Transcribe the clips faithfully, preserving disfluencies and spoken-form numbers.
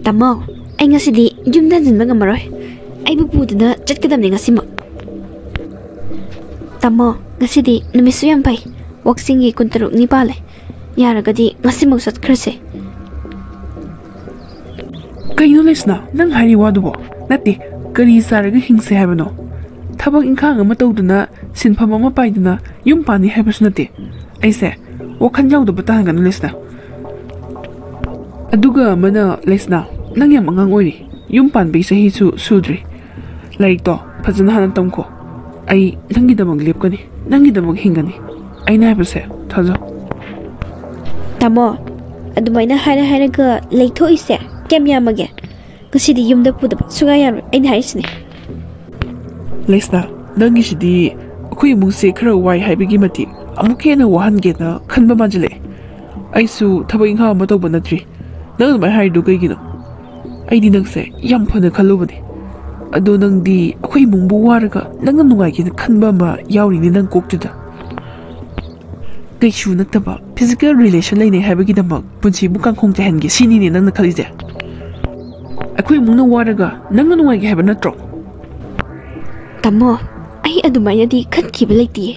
ꯇꯥꯃꯣ, ꯑꯩ ꯉꯁꯤꯗꯤ ꯌꯨꯝꯗ ꯍꯟꯖꯤꯟꯕ ꯉꯝꯃꯔꯣꯏ꯫ ꯑꯩꯕꯨ ꯄꯨꯗꯨꯅ ꯆꯠꯀꯗꯕꯅꯤ ꯉꯁꯤꯃꯛ꯫ ꯇꯥꯃꯣ, ꯉꯁꯤꯗꯤ ꯅꯨꯃꯤꯠꯁꯨ ꯌꯥꯝ ꯐꯩ꯫ ꯋꯥꯛꯆꯤꯡꯒꯤ ꯀꯨꯟꯇꯔꯨꯛꯅꯤ ꯄꯥꯜꯂꯦ꯫ ꯌꯥꯔꯒꯗꯤ ꯉꯁꯤꯃꯛ ꯆꯠꯈ꯭ꯔꯁꯦ꯫ ꯀꯩꯅꯣ ꯂꯩꯁꯅꯥ, ꯅꯪ ꯍꯥꯏꯔꯤ ꯋꯥꯗꯨꯕꯣ? ꯅꯠꯇꯦ, ꯀꯔꯤ ꯆꯥꯔꯒ ꯍꯤꯡꯁꯦ ꯍꯥꯏꯕꯅꯣ? ꯊꯕꯛ ꯏꯪꯈꯥꯡ ꯑꯃ ꯇꯧꯗꯨꯅ, ꯁꯤꯟꯐꯝ ꯑꯃ ꯄꯥꯏꯗꯨꯅ ꯌꯨꯝ ꯄꯥꯟꯅꯤ ꯍꯥꯏꯕꯁꯨ ꯅꯠꯇꯦ꯫ ꯑꯩꯁꯦ ꯋꯥꯈꯜ ꯌꯥꯎꯗꯕ ꯇꯥꯍꯟꯒꯅꯨ ꯂꯩꯁꯅꯥ꯫ ꯑꯗꯨꯒ ꯑꯃꯅ ꯂꯩꯁꯅꯥ, ꯅꯪ ꯌꯥꯝ ꯑꯉꯥꯡ ꯑꯣꯏꯔꯤ, ꯌꯨꯝ ꯄꯥꯟꯕꯒꯤ ꯆꯍꯤꯁꯨ ꯁꯨꯗ꯭ꯔꯤ꯫ ꯂꯥꯏꯔꯤꯛꯇꯣ ꯐꯖꯅ ꯍꯥꯟꯅ ꯇꯝꯈꯣ꯫ ꯑꯩ ꯅꯪꯒꯤꯗꯃꯛ ꯂꯦꯞꯀꯅꯤ, ꯅꯪꯒꯤꯗꯃꯛ ꯍꯤꯡꯒꯅꯤ꯫ ꯑꯩꯅ ꯍꯥꯏꯕꯁꯦ ꯊꯥꯖꯧ꯫ ꯇꯥꯃꯣ, ꯑꯗꯨꯃꯥꯏꯅ ꯍꯥꯏꯔ ꯍꯥꯏꯔꯒ ꯂꯩꯊꯣꯛꯏꯁꯦ ꯀꯌꯥꯝ ꯌꯥꯝꯃꯒꯦ? ꯉꯁꯤꯗꯤ ꯌꯨꯝꯗ ꯄꯨꯗꯕ ꯁꯨꯡꯌꯥ ꯌꯥꯔꯣꯏ, ꯑꯩꯅ ꯍꯥꯏꯔꯤꯁꯤꯅꯦ꯫ ꯂꯩꯁꯅꯥ, ꯅꯪꯒꯤꯁꯤꯗꯤ ꯑꯩꯈꯣꯏ ꯏꯃꯨꯡꯁꯦ ꯈꯔ ꯋꯥꯏ ꯍꯥꯏꯕꯒꯤ ꯃꯇꯤꯛ ꯑꯃꯨꯛꯀ ꯍꯦꯟꯅ ꯋꯥꯍꯟꯒꯦꯅ ꯈꯟꯕ ꯃꯥꯟꯁꯤꯜꯂꯛꯑꯦ꯫ ꯑꯩꯁꯨ ꯊꯕꯛ ꯏꯪꯈꯥꯡ ꯑꯃ ꯇꯧꯕ ꯅꯠꯇ꯭ꯔꯤ꯫ ꯅꯪ ꯑꯗꯨꯃꯥꯏꯅ ꯍꯥꯏꯔꯤꯗꯨ ꯀꯩꯒꯤꯅꯣ? ꯑꯩꯗꯤ ꯅꯪꯁꯦ ꯌꯥꯝ ꯐꯅ ꯈꯜꯂꯨꯕꯅꯦ꯫ ꯑꯗꯣ ꯅꯪꯗꯤ ꯑꯩꯈꯣꯏ ꯏꯃꯨꯡꯕꯨ ꯋꯥꯔꯒ ꯅꯪꯅ ꯅꯨꯡꯉꯥꯏꯒꯦꯅ ꯈꯟꯕ ꯑꯃ ꯌꯥꯎꯔꯤꯅꯦ ꯅꯪ ꯀꯣꯛꯇꯨꯗ꯫ ꯀꯩꯁꯨ ꯅꯠꯇꯕ physical relation ꯂꯩꯅꯩ ꯍꯥꯏꯕꯒꯤꯗꯃꯛ ꯄꯨꯟꯁꯤꯕꯨ ꯀꯥꯡꯈꯣꯡ ꯆꯥꯏꯍꯟꯒꯦ ꯁꯤꯅꯤꯅꯦ ꯅꯪꯅ ꯈꯜꯂꯤꯁꯦ? ꯑꯩꯈꯣꯏ ꯏꯃꯨꯡꯅ ꯋꯥꯔꯒ ꯅꯪꯅ ꯅꯨꯡꯉꯥꯏꯒꯦ ꯍꯥꯏꯕ ꯅꯠꯇ꯭ꯔꯣ? ꯇꯥꯃꯣ, ꯑꯩ ꯑꯗꯨꯃꯥꯏꯅꯗꯤ ꯈꯟꯈꯤꯕ ꯂꯩꯇꯤꯌꯦ꯫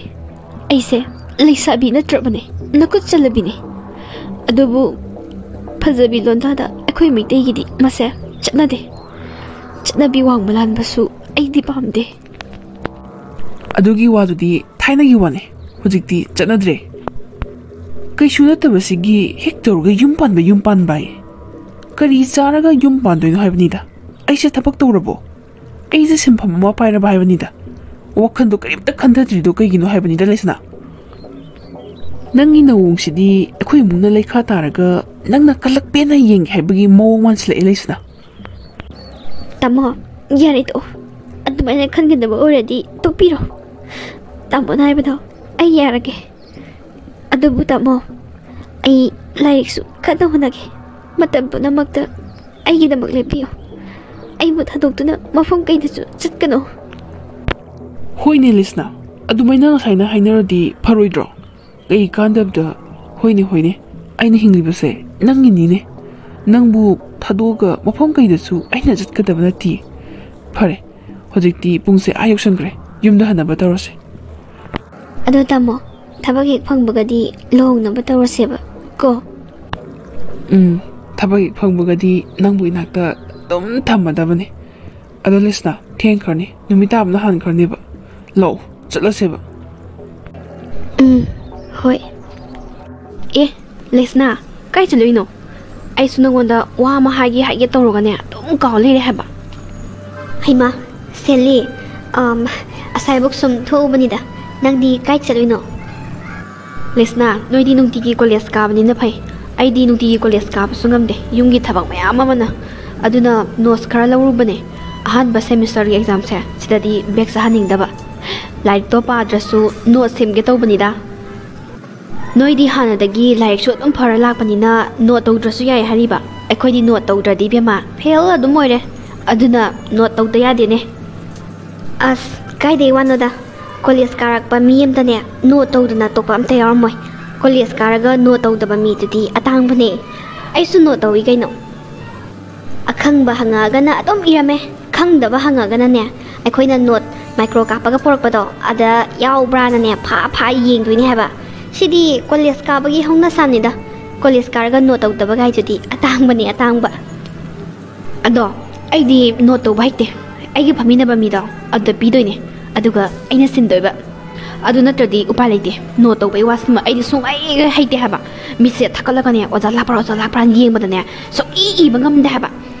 ꯑꯩꯁꯦ ꯂꯩꯁꯥꯕꯤ ꯅꯠꯇ꯭ꯔꯕꯅꯦ, ꯅꯀꯨꯠ ꯆꯜꯂꯕꯤꯅꯦ꯫ ꯑꯗꯨꯕꯨ ꯐꯖꯕꯤ ꯂꯣꯟꯗꯥꯗ ꯑꯩꯈꯣꯏ ꯃꯩꯇꯩꯒꯤꯗꯤ ꯃꯁꯦ ꯆꯠꯅꯗꯦ꯫ ꯆꯠꯅꯕꯤ ꯋꯥꯡꯃ ꯂꯥꯟꯕꯁꯨ ꯑꯩꯗꯤ ꯄꯥꯝꯗꯦ꯫ ꯑꯗꯨꯒꯤ ꯋꯥꯗꯨꯗꯤ ꯊꯥꯏꯅꯒꯤ ꯋꯥꯅꯤ, ꯍꯧꯖꯤꯛꯇꯤ ꯆꯠꯅꯗ꯭ꯔꯦ꯫ ꯀꯩꯁꯨ ꯅꯠꯇꯕꯁꯤꯒꯤ ꯍꯦꯛ ꯇꯧꯔꯒ ꯌꯨꯝ ꯄꯥꯟꯕ, ꯌꯨꯝ ꯄꯥꯟꯕ ꯍꯥꯏ꯫ ꯀꯔꯤ ꯆꯥꯔꯒ ꯌꯨꯝ ꯄꯥꯟꯗꯣꯏꯅꯣ ꯍꯥꯏꯕꯅꯤꯗ? ꯑꯩꯁꯦ ꯊꯕꯛ ꯇꯧꯔꯕꯣ? ꯑꯩꯁꯦ ꯁꯤꯟꯐꯝ ꯑꯃ ꯄꯥꯏꯔꯕ ꯍꯥꯏꯕꯅꯤꯗ? ꯋꯥꯈꯜꯗꯣ ꯀꯔꯤꯝꯇ ꯈꯟꯊꯗ꯭ꯔꯤꯗꯣ ꯀꯩꯒꯤꯅꯣ ꯍꯥꯏꯕꯅꯤꯗ ꯂꯩꯁꯅꯥ꯫ ꯅꯪꯒꯤ ꯅꯑꯣꯡꯁꯤꯗꯤ ꯑꯩꯈꯣꯏ ꯏꯃꯨꯡꯅ ꯂꯩꯈꯥ ꯇꯥꯔꯒ ꯅꯪꯅ ꯀꯜꯂꯛꯄꯦꯅ ꯌꯦꯡꯒꯦ ꯍꯥꯏꯕꯒꯤ ꯃꯑꯣꯡ ꯃꯥꯟꯁꯤꯜꯂꯛꯑꯦ ꯂꯩꯁꯅꯥ꯫ ꯇꯥꯃꯣ, ꯌꯥꯔꯦ ꯇꯣꯛꯑꯣ꯫ ꯑꯗꯨꯃꯥꯏꯅ ꯈꯟꯒꯗꯕ ꯑꯣꯏꯔꯗꯤ ꯇꯣꯛꯄꯤꯔꯣ꯫ ꯇꯥꯃꯣꯅ ꯍꯥꯏꯕꯗꯣ ꯑꯩ ꯌꯥꯔꯒꯦ꯫ ꯑꯗꯨꯕꯨ ꯇꯥꯃꯣ, ꯑꯩ ꯂꯥꯏꯔꯤꯛꯁꯨ ꯀꯟꯅ ꯍꯣꯠꯅꯒꯦ꯫ ꯃꯇꯝ ꯄꯨꯝꯅꯃꯛꯇ ꯑꯩꯒꯤꯗꯃꯛ ꯂꯦꯞꯄꯤꯌꯨ꯫ ꯑꯩꯕꯨ ꯊꯥꯗꯣꯛꯇꯨꯅ ꯃꯐꯝ ꯀꯩꯗꯁꯨ ꯆꯠꯀꯅꯨ꯫ ꯍꯣꯏꯅꯦ ꯂꯤꯁꯅꯥ, ꯑꯗꯨꯃꯥꯏꯅ ꯉꯁꯥꯏꯅ ꯍꯥꯏꯅꯔꯗꯤ ꯐꯔꯣꯏꯗ꯭ꯔꯣ? ꯀꯩ ꯀꯥꯟꯗꯕꯗ? ꯍꯣꯏꯅꯦ, ꯍꯣꯏꯅꯦ, ꯑꯩꯅ ꯍꯤꯡꯂꯤꯕꯁꯦ ꯅꯪꯒꯤꯅꯤꯅꯦ꯫ ꯅꯪꯕꯨ ꯊꯥꯗꯣꯛꯑꯒ ꯃꯐꯝ ꯀꯩꯗꯁꯨ ꯑꯩꯅ ꯆꯠꯀꯗꯕ ꯅꯠꯇꯦ꯫ ꯐꯔꯦ, ꯍꯧꯖꯤꯛꯇꯤ ꯄꯨꯡꯁꯦ ꯑꯥ ꯌꯧꯁꯟꯈ꯭ꯔꯦ, ꯌꯨꯝꯗ ꯍꯟꯅꯕ ꯇꯧꯔꯁꯦ꯫ ꯑꯗꯣ ꯇꯥꯃꯣ, ꯊꯕꯛ ꯍꯦꯛ ꯐꯪꯕꯒꯗꯤ ꯂꯨꯍꯣꯡꯅꯕ ꯇꯧꯔꯁꯦꯕ ꯀꯣ꯫ ꯎꯝ, ꯊꯕꯛ ꯍꯦꯛ ꯐꯪꯕꯒꯗꯤ ꯅꯪꯕꯨ ꯏꯅꯥꯛꯇ ꯑꯗꯨꯝ ꯊꯝꯃꯗꯕꯅꯤ꯫ ꯑꯗꯣ ꯂꯤꯁꯅꯥ, ꯊꯦꯡꯈ꯭ꯔꯅꯤ, ꯅꯨꯃꯤꯠ ꯇꯥꯕꯅ ꯍꯥꯟꯈ꯭ꯔꯅꯦꯕ꯫ ꯂꯥꯛꯑꯣ, ꯆꯠꯂꯁꯦꯕ꯫ ꯎꯝ, ꯍꯣꯏ꯫ ꯑꯦ, ꯂꯤꯁꯅꯥ, ꯀꯥꯏ ꯆꯠꯂꯨꯏꯅꯣ? ꯑꯩꯁꯨ ꯅꯉꯣꯟꯗ ꯋꯥ ꯑꯃ ꯍꯥꯏꯒꯦ ꯍꯥꯏꯒꯦ ꯇꯧꯔꯒꯅꯦ ꯑꯗꯨꯝ ꯀꯥꯎ ꯂꯩꯔꯦ ꯍꯥꯏꯕ꯫ ꯍꯩꯃꯥ, ꯁꯦꯂꯤ, ꯑꯝ, ꯑꯁꯥꯏꯕꯨꯛ ꯁꯨꯝ ꯊꯣꯛꯎꯕꯅꯤꯗ꯫ ꯅꯪꯗꯤ ꯀꯥꯏ ꯆꯠꯂꯨꯏꯅꯣ? ꯂꯤꯁꯅꯥ, ꯅꯣꯏꯗꯤ ꯅꯨꯡꯇꯤꯒꯤ ꯀꯣꯂꯦꯖ ꯀꯥꯕꯅꯤꯅ ꯐꯩ꯫ ꯑꯩꯗꯤ ꯅꯨꯡꯇꯤꯒꯤ ꯀꯣꯂꯦꯖ ꯀꯥꯕꯁꯨ ꯉꯝꯗꯦ, ꯌꯨꯝꯒꯤ ꯊꯕꯛ ꯃꯌꯥꯝ ꯑꯃꯅ꯫ ꯑꯗꯨꯅ ꯅꯣꯠꯁ ꯈꯔ ꯂꯧꯔꯨꯕꯅꯦ꯫ ꯑꯍꯥꯟꯕ ꯁꯦꯃꯤꯁꯇꯔꯒꯤ ꯑꯦꯛꯖꯥꯝꯁꯦ ꯁꯤꯗꯗꯤ ꯕꯦꯛ ꯆꯥꯍꯟꯅꯤꯡꯗꯕ꯫ ꯂꯥꯏꯔꯤꯛꯇꯣ ꯄꯥꯗ꯭ꯔꯁꯨ ꯅꯣꯠ ꯁꯦꯝꯒꯦ ꯇꯧꯕꯅꯤꯗ꯫ ꯅꯣꯏꯗꯤ ꯍꯥꯟꯅꯗꯒꯤ ꯂꯥꯏꯔꯤꯛꯁꯨ ꯑꯗꯨꯝ ꯐꯔ ꯂꯥꯛꯄꯅꯤꯅ ꯅꯣꯠ ꯇꯧꯗ꯭ꯔꯁꯨ ꯌꯥꯏ ꯍꯥꯏꯔꯤꯕ꯫ ꯑꯩꯈꯣꯏꯗꯤ ꯅꯣꯠ ꯇꯧꯗ꯭ꯔꯗꯤ ꯏꯕꯦꯝꯃ ꯐꯦꯜ ꯑꯗꯨꯝ ꯑꯣꯏꯔꯦ꯫ ꯑꯗꯨꯅ ꯅꯣꯠ ꯇꯧꯗ ꯌꯥꯗꯦꯅꯦ꯫ ꯑꯁ, ꯀꯥꯏꯗꯩ ꯋꯥꯅꯣꯗ꯫ ꯀꯣꯂꯦꯖ ꯀꯥꯔꯛꯄ ꯃꯤ ꯑꯝꯇꯅꯦ ꯅꯣꯠ ꯇꯧꯗꯅ ꯇꯣꯛꯄ ꯑꯝꯇ ꯌꯥꯎꯔꯝꯃꯣꯏ꯫ ꯀꯣꯂꯦꯖ ꯀꯥꯔꯒ ꯅꯣꯠ ꯇꯧꯗꯕ ꯃꯤꯗꯨꯗꯤ ꯑꯇꯥꯡꯕꯅꯦ꯫ ꯑꯩꯁꯨ ꯅꯣꯠ ꯇꯧꯏ ꯀꯩꯅꯣ꯫ ꯑꯈꯪꯕ ꯍꯪꯉꯛꯑꯒꯅ ꯑꯗꯨꯝ ꯏꯔꯝꯃꯦ, ꯈꯪꯗꯕ ꯍꯪꯉꯒꯅꯅꯦ ꯑꯩꯈꯣꯏꯅ ꯅꯣꯠ ꯃꯥꯏꯀ꯭ꯔꯣ ꯀꯥꯞꯄꯒ ꯄꯨꯔꯛꯄꯗꯣ ꯑꯗ ꯌꯥꯎꯕ꯭ꯔꯥꯅꯅꯦ ꯐꯥ ꯐꯥ ꯌꯦꯡꯗꯣꯏꯅꯦ ꯍꯥꯏꯕ꯫ ꯁꯤꯗꯤ ꯀꯣꯂꯦꯖ ꯀꯥꯕꯒꯤ ꯍꯧꯅꯁꯥꯅꯤꯗ꯫ ꯀꯣꯂꯦꯖ ꯀꯥꯔꯒ ꯅꯣꯠ ꯇꯧꯗꯕꯒꯥꯏꯗꯨꯗꯤ ꯑꯇꯥꯡꯕꯅꯦ, ꯑꯇꯥꯡꯕ꯫ ꯑꯗꯣ ꯑꯩꯗꯤ ꯅꯣꯠ ꯇꯧꯕ ꯍꯩꯇꯦ꯫ ꯑꯩꯒ ꯐꯝꯃꯤꯟꯅꯕ ꯃꯤꯗꯣ ꯑꯗꯨꯗ ꯄꯤꯗꯣꯏꯅꯦ, ꯑꯗꯨꯒ ꯑꯩꯅ ꯁꯤꯟꯗꯣꯏꯕ꯫ ꯑꯗꯨ ꯅꯠꯇ꯭ꯔꯗꯤ ꯎꯄꯥꯏ ꯂꯩꯇꯦ꯫ ꯅꯣꯠ ꯇꯧꯕꯩ ꯋꯥꯁꯤꯃ ꯑꯩꯗꯤ ꯁꯨꯡꯍꯩ ꯍꯩꯇꯦ ꯍꯥꯏꯕ꯫ ꯃꯤꯠꯁꯦ ꯊꯛꯀꯠꯂꯒꯅꯦ ꯑꯣꯖꯥ ꯂꯥꯛꯄ꯭ꯔꯥ, ꯑꯣꯖꯥ ꯂꯥꯛꯄ꯭ꯔꯥꯅ ꯌꯦꯡꯕꯗꯅꯦ ꯁꯨꯡꯏ ꯏꯕ ꯉꯝꯗꯦ ꯍꯥꯏꯕ꯫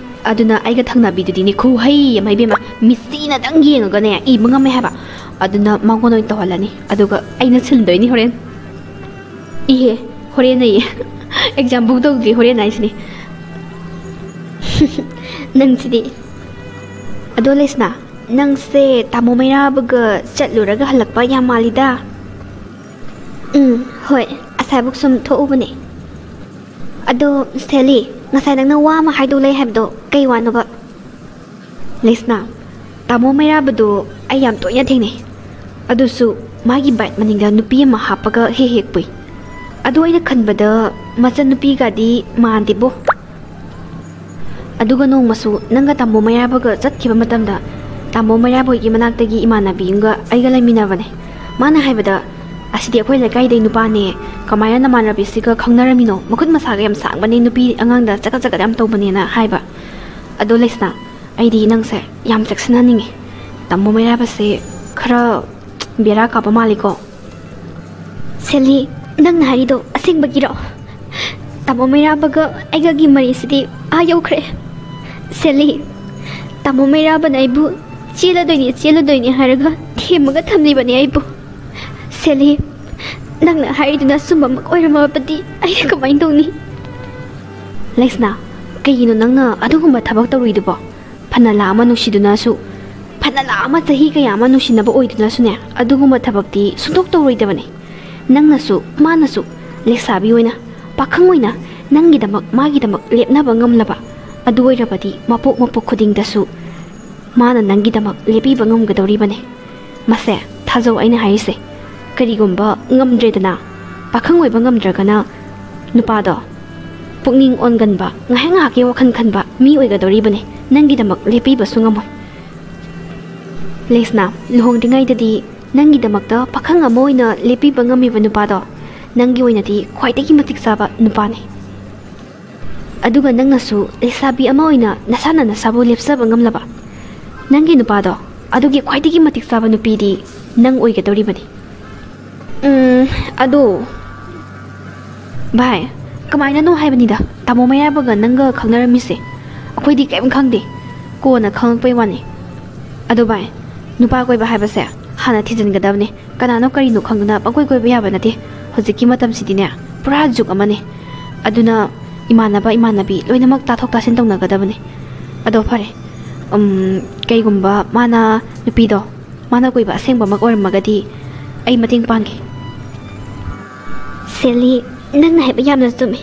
ꯑꯗꯨꯅ ꯑꯩꯒ ꯊꯪꯅꯕꯤꯗꯨꯗꯤꯅꯦ ꯈꯨꯍꯩ ꯑꯃ ꯏꯕꯦꯝꯃ, ꯃꯤꯠꯁꯤꯅꯗꯪ ꯌꯦꯡꯉꯒꯅꯦ ꯏꯕ ꯉꯝꯃꯦ ꯍꯥꯏꯕ꯫ ꯑꯗꯨꯅ ꯃꯉꯣꯟꯗ ꯑꯣꯏꯅ ꯇꯧꯍꯜꯂꯅꯤ, ꯑꯗꯨꯒ ꯑꯩꯅ ꯁꯤꯟꯗꯣꯏꯅꯤ ꯍꯣꯔꯦꯟ꯫ ꯏꯍꯦ, ꯍꯣꯔꯦꯟ ꯑꯌꯦ꯫ ꯑꯦꯛꯖꯥꯝ ꯕꯨꯛ ꯇꯧꯗ꯭ꯔꯤ, ꯍꯣꯔꯦꯟ ꯍꯥꯏꯁꯤꯅꯤ꯫ ꯅꯪꯁꯤꯗꯤ꯫ ꯑꯗꯣ ꯂꯩꯁꯅꯥ, ꯅꯪꯁꯦ ꯇꯥꯃꯣ ꯃꯩꯔꯥꯕꯒ ꯆꯠꯂꯨꯔꯒ ꯍꯜꯂꯛꯄ ꯌꯥꯝ ꯃꯥꯜꯂꯤꯗ꯫ ꯎꯝ, ꯍꯣꯏ, ꯑꯁꯥꯏꯕꯨꯛ ꯁꯨꯝ ꯊꯣꯛꯎꯕꯅꯦ꯫ ꯑꯗꯣ ꯁꯦꯂꯤ, ꯉꯁꯥꯏ ꯅꯪꯅ ꯋꯥ ꯑꯃ ꯍꯥꯏꯗꯧ ꯂꯩ ꯍꯥꯏꯕꯗꯣ ꯀꯩ ꯋꯥꯅꯣꯕ? ꯂꯩꯁꯅꯥ, ꯇꯥꯃꯣ ꯃꯩꯔꯥꯕꯗꯣ ꯑꯩ ꯌꯥꯝ ꯇꯣꯏꯅ ꯊꯦꯡꯅꯩ꯫ ꯑꯗꯨꯁꯨ ꯃꯥꯒꯤ ꯕꯥꯏꯛ ꯃꯅꯤꯡꯗ ꯅꯨꯄꯤ ꯑꯃ ꯍꯥꯞꯄꯒ ꯍꯦꯛ ꯍꯦꯛ ꯄꯨꯏ꯫ ꯑꯗꯣ ꯑꯩꯅ ꯈꯟꯕꯗ ꯃꯆꯟꯅꯨꯄꯤꯒꯗꯤ ꯃꯥꯟꯗꯦꯕꯣ꯫ ꯑꯗꯨꯒ ꯅꯣꯡꯃꯁꯨ ꯅꯪꯒ ꯇꯥꯃꯣ ꯃꯩꯔꯥꯕꯒ ꯆꯠꯈꯤꯕ ꯃꯇꯝꯗ, ꯇꯥꯃꯣ ꯃꯩꯔꯥꯕ ꯍꯣꯏꯒꯤ ꯃꯅꯥꯛꯇꯒꯤ ꯏꯃꯥꯟꯅꯕꯤ ꯑꯃꯒ ꯑꯩꯒ ꯂꯩꯃꯤꯟꯅꯕꯅꯦ꯫ ꯃꯥꯅ ꯍꯥꯏꯕꯗ, "ꯑꯁꯤꯗꯤ ꯑꯩꯈꯣꯏ ꯂꯩꯀꯥꯏꯗꯩ ꯅꯨꯄꯥꯅꯦ, ꯀꯃꯥꯏꯅ ꯅꯃꯥꯟꯅꯕꯤꯁꯤꯒ ꯈꯪꯅꯔꯝꯃꯤꯅꯣ? ꯃꯈꯨꯠ ꯃꯁꯥꯒ ꯌꯥꯝ ꯁꯥꯡꯕꯅꯦ, ꯅꯨꯄꯤ ꯑꯉꯥꯡꯗ ꯆꯒꯠ ꯆꯒꯠ ꯌꯥꯝ ꯇꯧꯕꯅꯦꯅ" ꯍꯥꯏꯕ꯫ ꯑꯗꯣ ꯂꯩꯁꯅꯥ, ꯑꯩꯗꯤ ꯅꯪꯁꯦ ꯌꯥꯝ ꯆꯦꯛꯁꯤꯟꯍꯟꯅꯤꯡꯉꯤ꯫ ꯇꯥꯃꯣ ꯃꯩꯔꯥꯕꯁꯦ ꯈꯔ ꯕꯦꯔꯥ ꯀꯥꯕ ꯃꯥꯜꯂꯤꯀꯣ꯫ ꯁꯦꯂꯤ, ꯅꯪꯅ ꯍꯥꯏꯔꯤꯗꯣ ꯑꯁꯦꯡꯕꯒꯤꯔꯣ? ꯇꯥꯃꯣ ꯃꯩꯔꯥꯕꯒ ꯑꯩꯒꯒꯤ ꯃꯔꯤꯁꯤꯗꯤ ꯑꯥ ꯌꯧꯈ꯭ꯔꯦ꯫ ꯁꯦꯂꯤ, ꯇꯥꯃꯣ ꯃꯩꯔꯥꯕꯅ ꯑꯩꯕꯨ "ꯆꯦꯜꯂꯗꯣꯏꯅꯤ, ꯆꯦꯜꯂꯗꯣꯏꯅꯤ" ꯍꯥꯏꯔꯒ ꯊꯦꯝꯃꯒ ꯊꯝꯂꯤꯕꯅꯦ ꯑꯩꯕꯨ꯫ ꯁꯦꯂꯤ, ꯅꯪꯅ ꯍꯥꯏꯔꯤꯗꯨꯅ ꯑꯆꯨꯝꯕꯃꯛ ꯑꯣꯏꯔꯝꯃꯕꯗꯤ ꯑꯩꯅ ꯀꯃꯥꯏꯅ ꯇꯧꯅꯤ? ꯂꯩꯁꯅꯥ, ꯀꯩꯒꯤꯅꯣ ꯅꯪꯅ ꯑꯗꯨꯒꯨꯝꯕ ꯊꯕꯛ ꯇꯧꯔꯨꯏꯗꯨꯕꯣ? ꯐꯅ ꯂꯥ ꯑꯃ ꯅꯨꯡꯁꯤꯗꯨꯅꯁꯨ, ꯐꯅ ꯂꯥ ꯑꯃ ꯆꯍꯤ ꯀꯌꯥ ꯑꯃ ꯅꯨꯡꯁꯤꯅꯕ ꯑꯣꯏꯗꯨꯅꯁꯨꯅꯦ, ꯑꯗꯨꯒꯨꯝꯕ ꯊꯕꯛꯇꯤ ꯁꯨꯡꯇꯧ ꯇꯧꯔꯣꯏꯗꯕꯅꯦ꯫ ꯅꯪꯅꯁꯨ, ꯃꯥꯅꯁꯨ, ꯂꯩꯁꯥꯕꯤ ꯑꯣꯏꯅ, ꯄꯥꯈꯪ ꯑꯣꯏꯅ ꯅꯪꯒꯤꯗꯃꯛ, ꯃꯥꯒꯤꯗꯃꯛ ꯂꯦꯞꯅꯕ ꯉꯝꯂꯕ, ꯑꯗꯨ ꯑꯣꯏꯔꯕꯗꯤ ꯃꯄꯣꯛ ꯃꯄꯣꯛ ꯈꯨꯗꯤꯡꯗꯁꯨ ꯃꯥꯅ ꯅꯪꯒꯤꯗꯃꯛ ꯂꯦꯞꯄꯤꯕ ꯉꯝꯒꯗꯧꯔꯤꯕꯅꯦ꯫ ꯃꯁꯦ ꯊꯥꯖꯧ ꯑꯩꯅ ꯍꯥꯏꯔꯤꯁꯦ꯫ ꯀꯔꯤꯒꯨꯝꯕ ꯉꯝꯗ꯭ꯔꯦꯗꯅ, ꯄꯥꯈꯪ ꯑꯣꯏꯕ ꯉꯝꯗ꯭ꯔꯒꯅ, ꯅꯨꯄꯥꯗꯣ ꯄꯨꯛꯅꯤꯡ ꯑꯣꯟꯒꯟꯕ, ꯉꯥꯏꯍꯥꯛ ꯉꯥꯏꯍꯥꯛꯀꯤ ꯋꯥꯈꯜ ꯈꯟꯕ ꯃꯤ ꯑꯣꯏꯒꯗꯧꯔꯤꯕꯅꯦ꯫ ꯅꯪꯒꯤꯗꯃꯛ ꯂꯦꯞꯄꯤꯕꯁꯨ ꯉꯝꯃꯣꯏ꯫ ꯂꯦꯁꯅꯥ, ꯂꯨꯍꯣꯡꯗ꯭ꯔꯤꯉꯩꯗꯗꯤ ꯅꯪꯒꯤꯗꯃꯛꯇ ꯄꯥꯈꯪ ꯑꯃ ꯑꯣꯏꯅ ꯂꯦꯞꯄꯤꯕ ꯉꯝꯃꯤꯕ ꯅꯨꯄꯥꯗꯣ ꯅꯪꯒꯤ ꯑꯣꯏꯅꯗꯤ ꯈ꯭ꯋꯥꯏꯗꯒꯤ ꯃꯇꯤꯛ ꯆꯥꯕ ꯅꯨꯄꯥꯅꯤ꯫ ꯑꯗꯨꯒ ꯅꯪꯅꯁꯨ ꯂꯩꯁꯥꯕꯤ ꯑꯃ ꯑꯣꯏꯅ ꯅꯁꯥꯅ ꯅꯁꯥꯕꯨ ꯂꯦꯞꯆꯕ ꯉꯝꯂꯕ ꯅꯪꯒꯤ ꯅꯨꯄꯥꯗꯣ, ꯑꯗꯨꯒꯤ ꯈ꯭ꯋꯥꯏꯗꯒꯤ ꯃꯇꯤꯛ ꯆꯥꯕ ꯅꯨꯄꯤꯗꯤ ꯅꯪ ꯑꯣꯏꯒꯗꯧꯔꯤꯕꯅꯤ꯫ ꯎꯝ, ꯑꯗꯣ ꯚꯥꯏ, ꯀꯃꯥꯏꯅꯅꯣ ꯍꯥꯏꯕꯅꯤꯗ, ꯇꯥꯃꯣ ꯃꯩꯔꯥꯕꯒ ꯅꯪꯒ ꯈꯪꯅꯔꯝꯃꯤꯁꯦ? ꯑꯩꯈꯣꯏꯗꯤ ꯀꯔꯤꯝ ꯈꯪꯗꯦ, ꯀꯣꯟꯅ ꯈꯪꯉꯛꯄꯩ ꯋꯥꯅꯤ꯫ ꯑꯗꯣ ꯚꯥꯏ, ꯅꯨꯄꯥ ꯀꯣꯏꯕ ꯍꯥꯏꯕꯁꯦ ꯍꯥꯟꯅ ꯊꯤꯖꯤꯟꯒꯗꯕꯅꯦ꯫ ꯀꯅꯥꯅꯣ ꯀꯔꯤꯅꯣ ꯈꯪꯗꯅ ꯄꯪꯀꯣꯏ ꯀꯣꯏꯕ ꯌꯥꯕ ꯅꯠꯇꯦ꯫ ꯍꯧꯖꯤꯛꯀꯤ ꯃꯇꯝꯁꯤꯗꯤꯅꯦ, ꯄꯨꯔꯥ ꯖꯨꯛ ꯑꯃꯅꯦ꯫ ꯑꯗꯨꯅ ꯏꯃꯥꯟꯅꯕ ꯏꯃꯥꯟꯅꯕꯤ ꯂꯣꯏꯅꯃꯛ ꯇꯥꯊꯣꯛ ꯇꯥꯁꯤꯟ ꯇꯧꯅꯒꯗꯕꯅꯦ꯫ ꯑꯗꯣ ꯐꯔꯦ, ꯎꯝ, ꯀꯩꯒꯨꯝꯕ ꯃꯥꯅ, ꯅꯨꯄꯤꯗꯣ, ꯃꯥꯅ ꯀꯣꯏꯕ ꯑꯁꯦꯡꯕꯃꯛ ꯑꯣꯏꯔꯝꯃꯒꯗꯤ ꯑꯩ ꯃꯇꯦꯡ ꯄꯥꯡꯒꯦ꯫ ꯁꯦꯂꯤ, ꯅꯪꯅ ꯍꯥꯏꯕ ꯌꯥꯝꯅ ꯆꯨꯝꯃꯤ꯫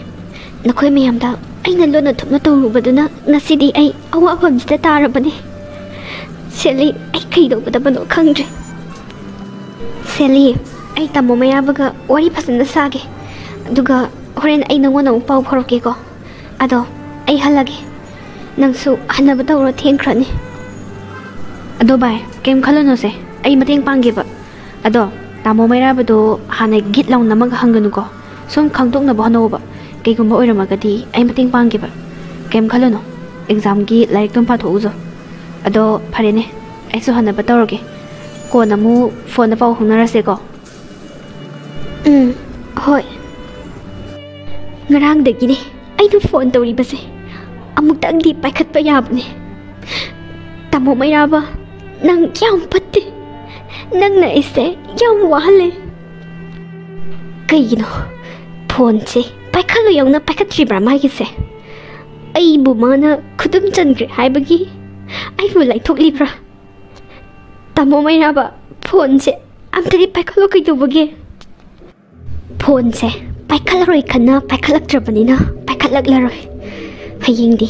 ꯅꯈꯣꯏ ꯃꯌꯥꯝꯗ ꯑꯩꯅ ꯂꯣꯟꯅ ꯊꯨꯞꯅ ꯇꯧꯔꯨꯕꯗꯨꯅ ꯉꯁꯤꯗꯤ ꯑꯩ ꯑꯋꯥꯐꯝꯁꯤꯗ ꯇꯥꯔꯕꯅꯤ꯫ ꯁꯦꯂꯤ, ꯑꯩ ꯀꯩꯗꯧꯒꯗꯕꯅꯣ ꯈꯪꯗ꯭ꯔꯦ꯫ ꯁꯦꯂꯤ, ꯑꯩ ꯇꯥꯃꯣ ꯃꯩꯔꯥꯕꯒ ꯋꯥꯔꯤ ꯐꯖꯅ ꯁꯥꯒꯦ, ꯑꯗꯨꯒ ꯍꯣꯔꯦꯟ ꯑꯩ ꯅꯉꯣꯟꯗ ꯑꯃꯨꯛ ꯄꯥꯎ ꯐꯥꯎꯔꯛꯀꯦꯀꯣ꯫ ꯑꯗꯣ ꯑꯩ ꯍꯜꯂꯒꯦ꯫ ꯅꯪꯁꯨ ꯍꯟꯅꯕ ꯇꯧꯔꯣ, ꯊꯦꯡꯈ꯭ꯔꯅꯤ꯫ ꯑꯗꯣ ꯚꯥꯏ, ꯀꯩꯝ ꯈꯜꯂꯨꯅꯨꯁꯦ, ꯑꯩ ꯃꯇꯦꯡ ꯄꯥꯡꯒꯦꯕ꯫ ꯑꯗꯣ ꯇꯥꯃꯣ ꯃꯩꯔꯥꯕꯗꯣ ꯍꯥꯟꯅ ꯒꯤꯠ ꯂꯥꯎ ꯅꯝꯃꯒ ꯍꯪꯒꯅꯨꯀꯣ꯫ ꯁꯨꯝ ꯈꯪꯗꯣꯛꯅꯕ ꯍꯣꯠꯅꯧꯕ꯫ ꯀꯩꯒꯨꯝꯕ ꯑꯣꯏꯔꯝꯃꯒꯗꯤ ꯑꯩ ꯃꯇꯦꯡ ꯄꯥꯡꯒꯦꯕ꯫ ꯀꯩꯝ ꯈꯜꯂꯨꯅꯨ, ꯑꯦꯛꯖꯥꯝꯒꯤ ꯂꯥꯏꯔꯤꯛꯇꯣ ꯄꯥꯊꯣꯛꯎꯖꯣ꯫ ꯑꯗꯣ ꯐꯔꯦꯅꯦ, ꯑꯩꯁꯨ ꯍꯟꯅꯕ ꯇꯧꯔꯒꯦ꯫ ꯀꯣꯟꯅ ꯑꯃꯨꯛ ꯐꯣꯟꯗ ꯄꯥꯎ ꯐꯥꯎꯅꯔꯁꯦꯀꯣ꯫ ꯎꯝ, ꯍꯣꯏ꯫ ꯉꯔꯥꯡꯗꯒꯤꯅꯦ ꯑꯩꯅ ꯐꯣꯟ ꯇꯧꯔꯤꯕꯁꯦ꯫ ꯑꯃꯨꯛꯇꯪꯗꯤ ꯄꯥꯏꯈꯠꯄ ꯌꯥꯕꯅꯦ꯫ ꯇꯥꯃꯣ ꯃꯩꯔꯥꯕ, ꯅꯪ ꯌꯥꯝ ꯐꯠꯇꯦ꯫ ꯅꯪꯅ ꯑꯩꯁꯦ ꯌꯥꯝ ꯋꯥꯍꯜꯂꯦ꯫ ꯀꯩꯒꯤꯅꯣ ꯐꯣꯟꯁꯦ ꯄꯥꯏꯈꯠꯂꯨ ꯌꯧꯅ ꯄꯥꯏꯈꯠꯇ꯭ꯔꯤꯕ꯭ꯔꯥ ꯃꯥꯒꯤꯁꯦ? ꯑꯩꯕꯨ ꯃꯥꯅ ꯈꯨꯗꯨꯝ ꯆꯟꯈ꯭ꯔꯦ ꯍꯥꯏꯕꯒꯤ ꯑꯩꯕꯨ ꯂꯥꯏꯊꯣꯛꯂꯤꯕ꯭ꯔꯥ? ꯇꯥꯃꯣ ꯃꯩꯔꯥꯕ, ꯐꯣꯟꯁꯦ ꯑꯝꯇꯗꯤ ꯄꯥꯏꯈꯠꯂꯣ ꯀꯩꯗꯧꯕꯒꯦ? ꯐꯣꯟꯁꯦ ꯄꯥꯏꯈꯠꯂꯔꯣꯏ ꯈꯟꯅ ꯄꯥꯏꯈꯠꯂꯛꯇ꯭ꯔꯕꯅꯤꯅ ꯄꯥꯏꯈꯠꯂꯛꯂꯔꯣꯏ꯫ ꯍꯌꯦꯡꯗꯤ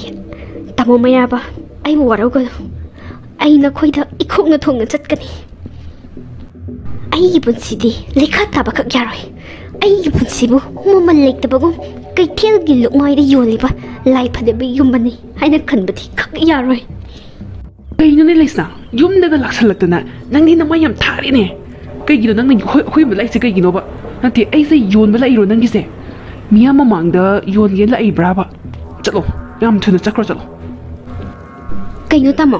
ꯇꯥꯃꯣ ꯃꯩꯔꯥꯕ, ꯑꯩꯕꯨ ꯋꯥꯔꯧꯒꯅꯨ꯫ ꯑꯩ ꯅꯈꯣꯏꯗ ꯏꯈꯣꯡꯅ ꯊꯣꯡꯅ ꯆꯠꯀꯅꯤ꯫ ꯑꯩꯒꯤ ꯄꯨꯟꯁꯤꯗꯤ ꯂꯩꯈꯥ ꯇꯥꯕꯈꯛ ꯌꯥꯔꯣꯏ꯫ ꯑꯩꯒꯤ ꯄꯨꯟꯁꯤꯕꯨ ꯃꯃꯜ ꯂꯩꯇꯕꯒꯨꯝ ꯀꯩꯊꯦꯜꯒꯤ ꯂꯨꯛꯃꯥꯏꯗ ꯌꯣꯜꯂꯤꯕ ꯂꯥꯏ ꯐꯅꯕꯒꯤꯒꯨꯝꯕꯅꯤ ꯍꯥꯏꯅ ꯈꯟꯕꯗꯤ ꯈꯛ ꯌꯥꯔꯣꯏ꯫ ꯀꯩꯅꯣꯅꯦ ꯂꯩꯁꯅꯥ, ꯌꯨꯝꯗꯒ ꯂꯥꯛꯁꯜꯂꯛꯇꯅ ꯅꯪꯗꯤ ꯅꯃꯥꯏ ꯌꯥꯝ ꯊꯥꯔꯦꯅꯦ꯫ ꯀꯩꯒꯤꯅꯣ ꯅꯪꯅ ꯑꯩꯈꯣꯏ ꯑꯩꯈꯣꯏ ꯌꯨꯝꯗ ꯂꯥꯛꯏꯁꯦ ꯀꯩꯒꯤꯅꯣꯕ? ꯅꯠꯇꯦ, ꯑꯩꯁꯦ ꯌꯣꯟꯕ ꯂꯥꯛꯏꯔꯣ ꯅꯪꯒꯤꯁꯦ? ꯃꯤꯌꯥꯝ ꯃꯃꯥꯡꯗ ꯌꯣꯟꯒꯦ ꯂꯥꯛꯏꯕ꯭ꯔꯥꯕ? ꯆꯠꯂꯣ, ꯌꯥꯝ ꯊꯨꯅ ꯆꯠꯈ꯭ꯔꯣ, ꯆꯠꯂꯣ꯫ ꯀꯩꯅꯣ ꯇꯥꯃꯣ?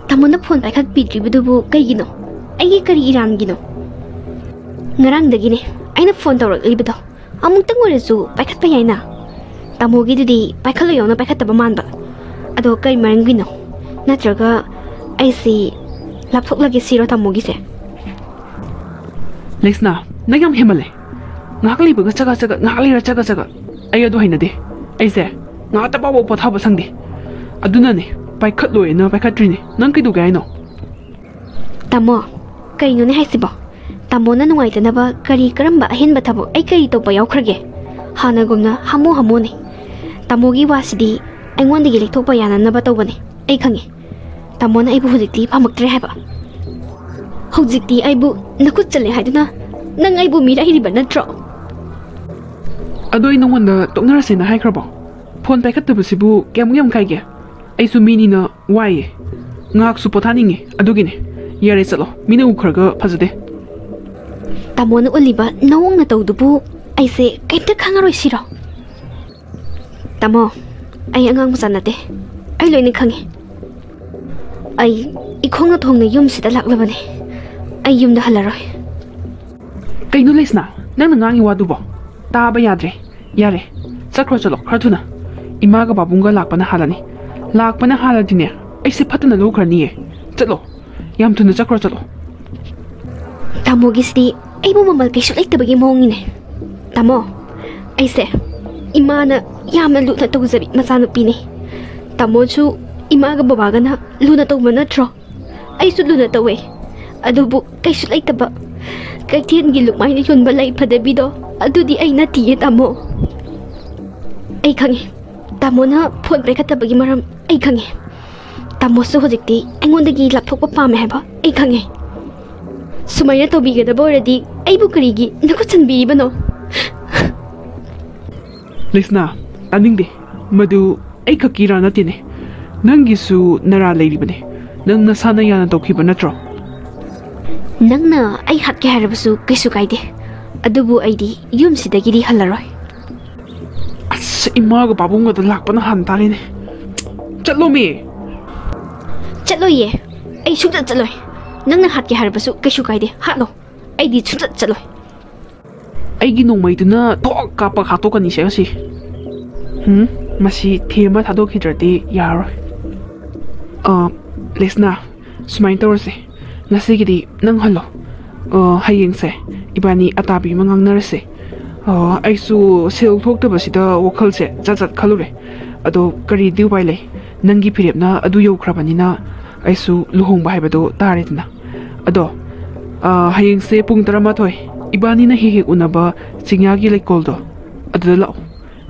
ꯇꯥꯃꯣꯅ ꯐꯣꯟ ꯄꯥꯏꯈꯠꯄꯤꯗ꯭ꯔꯤꯕꯗꯨꯕꯨ ꯀꯩꯒꯤꯅꯣ? ꯑꯩꯒꯤ ꯀꯔꯤ ꯏꯔꯥꯟꯒꯤꯅꯣ? ꯉꯔꯥꯡꯗꯒꯤꯅꯦ ꯑꯩꯅ ꯐꯣꯟ ꯇꯧꯔꯛꯂꯤꯕꯗꯣ꯫ ꯑꯃꯨꯛꯇꯪ ꯑꯣꯏꯔꯁꯨ ꯄꯥꯏꯈꯠꯄ ꯌꯥꯏꯅ꯫ ꯇꯥꯃꯣꯒꯤꯗꯨꯗꯤ ꯄꯥꯏꯈꯠꯂꯣ ꯌꯧꯅ ꯄꯥꯏꯈꯠꯇꯕ ꯃꯥꯟꯕ꯫ ꯑꯗꯣ ꯀꯔꯤ ꯃꯔꯝꯒꯤꯅꯣ? ꯅꯠꯇ꯭ꯔꯒ ꯑꯩꯁꯤ ꯂꯥꯞꯊꯣꯛꯂꯒꯦ ꯁꯤꯔꯣ ꯇꯥꯃꯣꯒꯤꯁꯦ? ꯂꯩꯁꯅꯥ, ꯅꯪ ꯌꯥꯝ ꯍꯦꯟꯃꯜꯂꯦ꯫ ꯉꯥꯏꯍꯥꯛ ꯂꯩꯕꯒ ꯆꯒꯠ ꯆꯒꯠ, ꯉꯥꯏꯍꯥꯛ ꯂꯩꯔ ꯆꯒꯠ ꯆꯒꯠ꯫ ꯑꯩ ꯑꯗꯨ ꯍꯩꯅꯗꯦ꯫ ꯑꯩꯁꯦ ꯉꯥꯏꯍꯥꯛꯇ ꯐꯥꯎꯕ ꯄꯣꯊꯥꯕ ꯁꯪꯗꯦ꯫ ꯑꯗꯨꯅꯅꯦ ꯄꯥꯏꯈꯠꯂꯣꯏꯅ ꯄꯥꯏꯈꯠꯇ꯭ꯔꯤꯅꯦ꯫ ꯅꯪ ꯀꯩꯗꯧꯒꯦ ꯍꯥꯏꯅꯣ? ꯇꯥꯃꯣ, ꯀꯩꯅꯣꯅꯦ ꯍꯥꯏꯁꯤꯕꯣ? ꯇꯥꯃꯣꯅ ꯅꯨꯡꯉꯥꯏꯇꯅꯕ ꯀꯔꯤ ꯀꯔꯝꯕ ꯑꯍꯦꯟꯕ ꯊꯕꯛ ꯑꯩ ꯀꯔꯤ ꯇꯧꯕ ꯌꯥꯎꯈ꯭ꯔꯒꯦ? ꯍꯥꯟꯅꯒꯨꯝꯅ ꯍꯥꯃꯨ ꯍꯥꯃꯨꯅꯦ꯫ ꯇꯥꯃꯣꯒꯤ ꯋꯥꯁꯤꯗꯤ ꯑꯩꯉꯣꯟꯗꯒꯤ ꯂꯩꯊꯣꯛꯄ ꯌꯥꯅꯅꯕ ꯇꯧꯕꯅꯦ꯫ ꯑꯩ ꯈꯪꯉꯦ꯫ ꯇꯥꯃꯣꯅ ꯑꯩꯕꯨ ꯍꯧꯖꯤꯛꯇꯤ ꯄꯥꯝꯃꯛꯇ꯭ꯔꯦ ꯍꯥꯏꯕ꯫ ꯍꯧꯖꯤꯛꯇꯤ ꯑꯩꯕꯨ ꯅꯈꯨꯠ ꯆꯠꯂꯦ ꯍꯥꯏꯗꯨꯅ ꯅꯪ ꯑꯩꯕꯨ ꯃꯤꯔꯥꯏꯔꯤꯕ ꯅꯠꯇ꯭ꯔꯣ? ꯑꯗꯣ ꯑꯩ ꯅꯉꯣꯟꯗ ꯇꯣꯛꯅꯔꯁꯦꯅ ꯍꯥꯏꯈ꯭ꯔꯕꯣ? ꯐꯣꯟ ꯄꯥꯏꯈꯠꯇꯕꯁꯤꯕꯨ ꯀꯌꯥꯃꯨꯛ ꯌꯥꯝ ꯀꯥꯏꯒꯦ? ꯑꯩꯁꯨ ꯃꯤꯅꯤꯅ ꯋꯥꯏꯌꯦ꯫ ꯉꯥꯏꯍꯥꯛꯁꯨ ꯄꯣꯊꯥꯅꯤꯡꯉꯦ, ꯑꯗꯨꯒꯤꯅꯦ꯫ ꯌꯥꯔꯦ, ꯆꯠꯂꯣ꯫ ꯃꯤꯅ ꯎꯈ꯭ꯔꯒ ꯐꯖꯗꯦ꯫ ꯇꯥꯃꯣꯅ ꯎꯠꯂꯤꯕ ꯅꯑꯣꯡ ꯅꯇꯧꯗꯨꯕꯨ ꯑꯩꯁꯦ ꯀꯩꯝꯇ ꯈꯪꯉꯔꯣꯏ ꯁꯤꯔꯣ? ꯇꯥꯃꯣ, ꯑꯩ ꯑꯉꯥꯡ ꯃꯆꯥ ꯅꯠꯇꯦ꯫ ꯑꯩ ꯂꯣꯏꯅ ꯈꯪꯉꯤ꯫ ꯑꯩ ꯏꯈꯣꯡꯅ ꯊꯣꯡꯅ ꯌꯨꯝꯁꯤꯗ ꯂꯥꯛꯂꯕꯅꯦ꯫ ꯑꯩ ꯌꯨꯝꯗ ꯍꯜꯂꯔꯣꯏ꯫ ꯀꯩꯅꯣ ꯂꯩꯁꯅꯥ, ꯅꯪꯅ ꯉꯥꯡꯉꯤ ꯋꯥꯗꯨꯕꯣ? ꯇꯥꯕ ꯌꯥꯗ꯭ꯔꯦ꯫ ꯌꯥꯔꯦ, ꯆꯠꯈ꯭ꯔꯣ, ꯆꯠꯂꯣ, ꯈꯔ ꯊꯨꯅ꯫ ꯏꯃꯥꯒ ꯄꯥꯕꯨꯡꯒ ꯂꯥꯛꯄꯅ ꯍꯥꯜꯂꯅꯤ꯫ ꯂꯥꯛꯄꯅ ꯍꯥꯜꯂꯗꯤꯅꯦ, ꯑꯩꯁꯦ ꯐꯠꯇꯅ ꯂꯧꯈ꯭ꯔꯅꯤꯌꯦ꯫ ꯆꯠꯂꯣ, ꯌꯥꯝ ꯊꯨꯅ ꯆꯠꯈ꯭ꯔꯣ, ꯆꯠꯂꯣ꯫ ꯇꯥꯃꯣꯒꯤꯁꯤꯗꯤ ꯑꯩꯕꯨ ꯃꯃꯜ ꯀꯩꯁꯨ ꯂꯩꯇꯕꯒꯤ ꯃꯑꯣꯡꯅꯤꯅꯦ꯫ ꯇꯥꯃꯣ, ꯑꯩꯁꯦ ꯏꯃꯥꯅ ꯌꯥꯝꯅ ꯂꯨꯅ ꯇꯧꯖꯕꯤ ꯃꯆꯥꯅꯨꯄꯤꯅꯤ꯫ ꯇꯥꯃꯣꯁꯨ ꯏꯃꯥꯒ ꯕꯕꯥꯒꯅ ꯂꯨꯅ ꯇꯧꯕ ꯅꯠꯇ꯭ꯔꯣ? ꯑꯩꯁꯨ ꯂꯨꯅ ꯇꯧꯋꯦ꯫ ꯑꯗꯨꯕꯨ ꯀꯩꯁꯨ ꯂꯩꯇꯕ ꯀꯩꯊꯦꯜꯒꯤ ꯂꯨꯛꯃꯥꯏꯅ ꯌꯣꯟꯕ ꯂꯩ ꯐꯗꯕꯤꯗꯣ, ꯑꯗꯨꯗꯤ ꯑꯩ ꯅꯠꯇꯤꯌꯦ, ꯇꯥꯃꯣ꯫ ꯑꯩ ꯈꯪꯉꯤ, ꯇꯥꯃꯣꯅ ꯐꯣꯟ ꯄꯥꯏꯈꯠꯇꯕꯒꯤ ꯃꯔꯝ ꯑꯩ ꯈꯪꯉꯤ꯫ ꯇꯥꯃꯣꯁꯨ ꯍꯧꯖꯤꯛꯇꯤ ꯑꯩꯉꯣꯟꯗꯒꯤ ꯂꯥꯞꯊꯣꯛꯄ ꯄꯥꯝꯃꯦ ꯍꯥꯏꯕ ꯑꯩ ꯈꯪꯉꯤ꯫ ꯁꯨꯃꯥꯏꯅ ꯇꯧꯕꯤꯒꯗꯕ ꯑꯣꯏꯔꯗꯤ ꯑꯩꯕꯨ ꯀꯔꯤꯒꯤ ꯅꯈꯨꯠ ꯁꯟꯕꯤꯔꯤꯕꯅꯣ? ꯂꯤꯁꯅꯥ, ꯇꯥꯅꯤꯡꯗꯦ꯫ ꯃꯗꯨ ꯑꯩꯈꯛꯀꯤꯔꯥ ꯅꯠꯇꯦꯅꯦ, ꯅꯪꯒꯤꯁꯨ ꯅꯔꯥ ꯂꯩꯔꯤꯕꯅꯦ꯫ ꯅꯪ ꯅꯁꯥꯅ ꯌꯥꯅ ꯇꯧꯈꯤꯕ ꯅꯠꯇ꯭ꯔꯣ? ꯅꯪꯅ ꯑꯩ ꯍꯥꯠꯀꯦ ꯍꯥꯏꯔꯕꯁꯨ ꯀꯩꯁꯨ ꯀꯥꯏꯗꯦ, ꯑꯗꯨꯕꯨ ꯑꯩꯗꯤ ꯌꯨꯝꯁꯤꯗꯒꯤꯗꯤ ꯍꯜꯂꯔꯣꯏ꯫ ꯑꯁ, ꯏꯃꯥꯒ ꯄꯥꯕꯨꯡꯒꯗꯣ ꯂꯥꯛꯄꯅ ꯍꯥꯟ ꯇꯥꯔꯦꯅꯦ꯫ ꯆꯠꯂꯣꯃꯤ꯫ ꯆꯠꯂꯣꯏꯌꯦ, ꯑꯩ ꯁꯨꯡꯆꯠ ꯆꯠꯂꯣꯏ꯫ ꯅꯪꯅ ꯍꯥꯠꯀꯦ ꯍꯥꯏꯔꯕꯁꯨ ꯀꯩꯁꯨ ꯀꯥꯏꯗꯦ, ꯍꯥꯠꯂꯣ꯫ ꯑꯩꯗꯤ ꯁꯨꯡꯆꯠ ꯆꯠꯂꯣꯏ꯫ ꯑꯩꯒꯤ ꯅꯣꯡꯃꯩꯗꯨꯅ ꯊꯣꯛ ꯀꯥꯞꯄ ꯍꯥꯠꯇꯣꯛꯀꯅꯤꯁꯦ ꯉꯁꯤ꯫ ꯎꯝ, ꯃꯁꯤ ꯊꯦꯝꯃ ꯊꯥꯗꯣꯛꯈꯤꯗ꯭ꯔꯗꯤ ꯌꯥꯔꯔꯣꯏ꯫ ꯑ, ꯂꯤꯁꯅꯥ, ꯁꯨꯃꯥꯏꯅ ꯇꯧꯔꯁꯦ꯫ ꯉꯁꯤꯒꯤꯗꯤ ꯅꯪ ꯍꯜꯂꯣ꯫ ꯑ, ꯍꯌꯦꯡꯁꯦ ꯏꯕꯥꯅꯤ ꯑꯇꯥꯕꯤ ꯑꯃ ꯉꯥꯡꯅꯔꯁꯦ꯫ ꯑ, ꯑꯩꯁꯨ ꯁꯦꯜ ꯊꯣꯛꯇꯕꯁꯤꯗ ꯋꯥꯈꯜꯁꯦ ꯖꯥꯠ ꯖꯥꯠ ꯈꯜꯂꯨꯔꯦ꯫ ꯑꯗꯣ ꯀꯔꯤꯗꯤ ꯎꯄꯥꯏ ꯂꯩ? ꯅꯪꯒꯤ ꯐꯤꯔꯦꯞꯅ ꯑꯗꯨ ꯌꯧꯈ꯭ꯔꯕꯅꯤꯅ ꯑꯩꯁꯨ ꯂꯨꯍꯣꯡꯕ ꯍꯥꯏꯕꯗꯣ ꯇꯥꯔꯦꯗꯅ꯫ ꯑꯗꯣ, ꯑ, ꯍꯌꯦꯡꯁꯦ ꯄꯨꯡ ꯇꯔꯥꯃꯥꯊꯣꯏ, ꯏꯕꯥꯅꯤꯅ ꯍꯦꯛ ꯍꯦꯛ ꯎꯅꯕ ꯆꯤꯡꯌꯥꯒꯤ ꯂꯩꯀꯣꯜꯗꯣ, ꯑꯗꯨꯗ ꯂꯥꯛꯑꯣ꯫